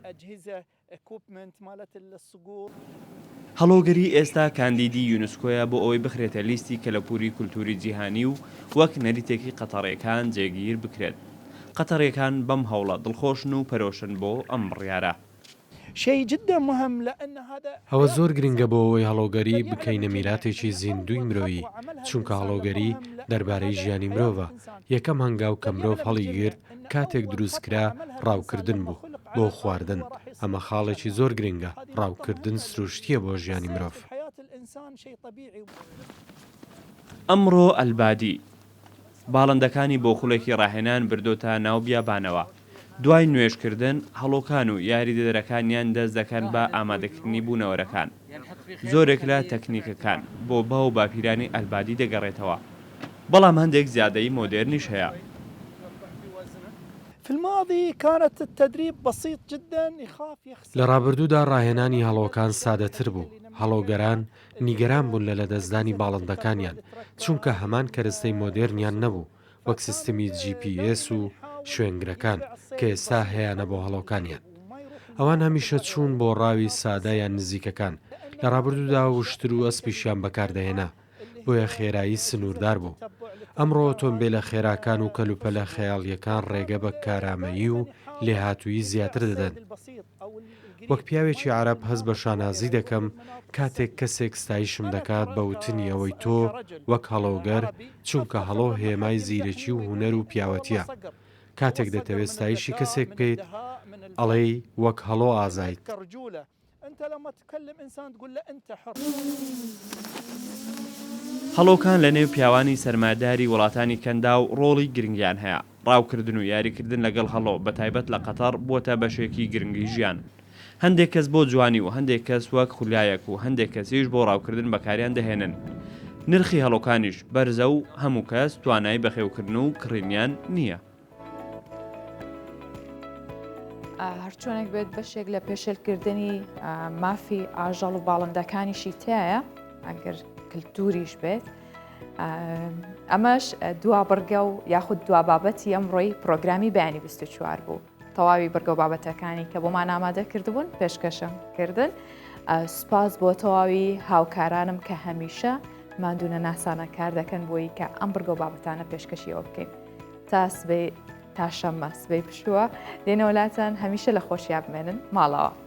هەڵۆگەری ئێستا کاندیدی یونسکۆیە بۆ ئەوەی بخرێتە لیستی کەلەپووری کولتووری جیهانی و وەک نەریتێکی قەتەڕییەکان جێگیر بکرێت. قەتەڕییەکان بەم هەوڵە دڵخۆشن و پەرۆشن بۆ ئەم بڕیارە. ئەوە زۆر گرنگە بۆ ئەوەی هەڵۆگەری بکەینە میراتێکی زیندووی مرۆیی، چونکە هەڵۆگەری دەربارەی ژیانی مرۆڤە، یەکەم هەنگاو کە مرۆڤ هەڵیگرت کاتێک دروستکرا ڕاوکردن بوو بۆ خواردن، ئەمە خاڵێکی زۆر گرنگە، ڕاوکردن سروشتییە بۆ ژیانی مرۆڤ. ئەمڕۆ ئەلبادی باڵندەکانی بۆ خوڵێکی ڕاهێنان بردۆتە ناو بیابانەوە، دوای نوێژکردن هەڵۆکان و یاریدەدەرەکانیان دەست دەکەن بە ئامادەکردنی بوونەوەرەکان. زۆرێک لە تەکنیکەکان بۆ باو و باپیرانی ئەلبادی دەگەڕێتەوە، بەڵام هەندێک زیادەی مۆدێرنیش هەیە. لە ڕابردوودا ڕاهێنانی هەڵۆکان سادەتر بوو، هەڵۆگەران نیگەران بوون لە لەدەستدانی باڵندەکانیان، چونکە هەمان کەرستەی مۆدێرنیان نەبوو، وەک سیستمی جی پی ئێس و شوێنگرەکان کە ئێستا هەیانە بۆ هەڵۆکانیان. ئەوان هەمیشە چوون بۆ ڕاوی سادە یان نزیکەکان، لە ڕابردوودا وشتر و ئەسپیشیان بەکاردەهێنا، بۆیە خێرایی سنووردار بوو. ئەمڕۆ ئۆتۆمبێلە خێراکان و کەلوپەلە خەیاڵییەکان ڕێگە بە کارامەیی و لێهاتوویی زیاتر دەدەن. وەک پیاوێکی عەرەب هەست بە شانازی دەکەم کاتێک کەسێک ستایشم دەکات بە وتنی ئەوەی تۆ وەک هەڵۆگەر، چونکە هەڵۆ هێمای زیرەکی و هونەر و پیاوەتییە. کاتێک دەتەوێت ستایشی کەسێک بکەیت ئەڵێی وەک هەڵۆ ئازایت. هەڵۆکان لە نێو پیاوانی سەرمایەداری وڵاتانی کەنداو ڕۆڵی گرنگیان هەیە. ڕاوکردن و یاریکردن لەگەڵ هەڵۆ بە تایبەت لە قەتەڕ بووەتە بەشێکی گرنگی ژیان. هەندێک کەس بۆ جوانی و هەندێک کەس وەک خولیایەک و هەندێک کەسیش بۆ ڕاوکردن بەکاریان دەهێنن. نرخی هەڵۆکانیش بەرزە و هەموو کەس توانای بەخێوکردن و کڕینیان نییە. هەرچۆنێک بێت بەشێک لە پێشێلکردنی مافی ئاژەڵ و باڵندەکانیشی تایە ئەگەر کللتوریش بێت. ئەمەش دوا بڕگە و یاخود دوا بابەتی ئەمڕۆی پرۆگرامی بەیانی 24 بوو. تەواوی بڕگە و بابەتەکانی کە بۆمان ئامادە کردبوون پێشکەشم کردن. سوپاس بۆ تەواوی هاوکارانم کە هەمیشە ماندوونە ناسانە کار دەکەن بۆی کە ئەم بڕگە و بابەتانە پێشکەشیەوە بکەین. تا سبەی تا شەممە سبەی پشووە دێنەوە لاتان هەمیشە لە خۆشیا بمێنن ماڵەوە.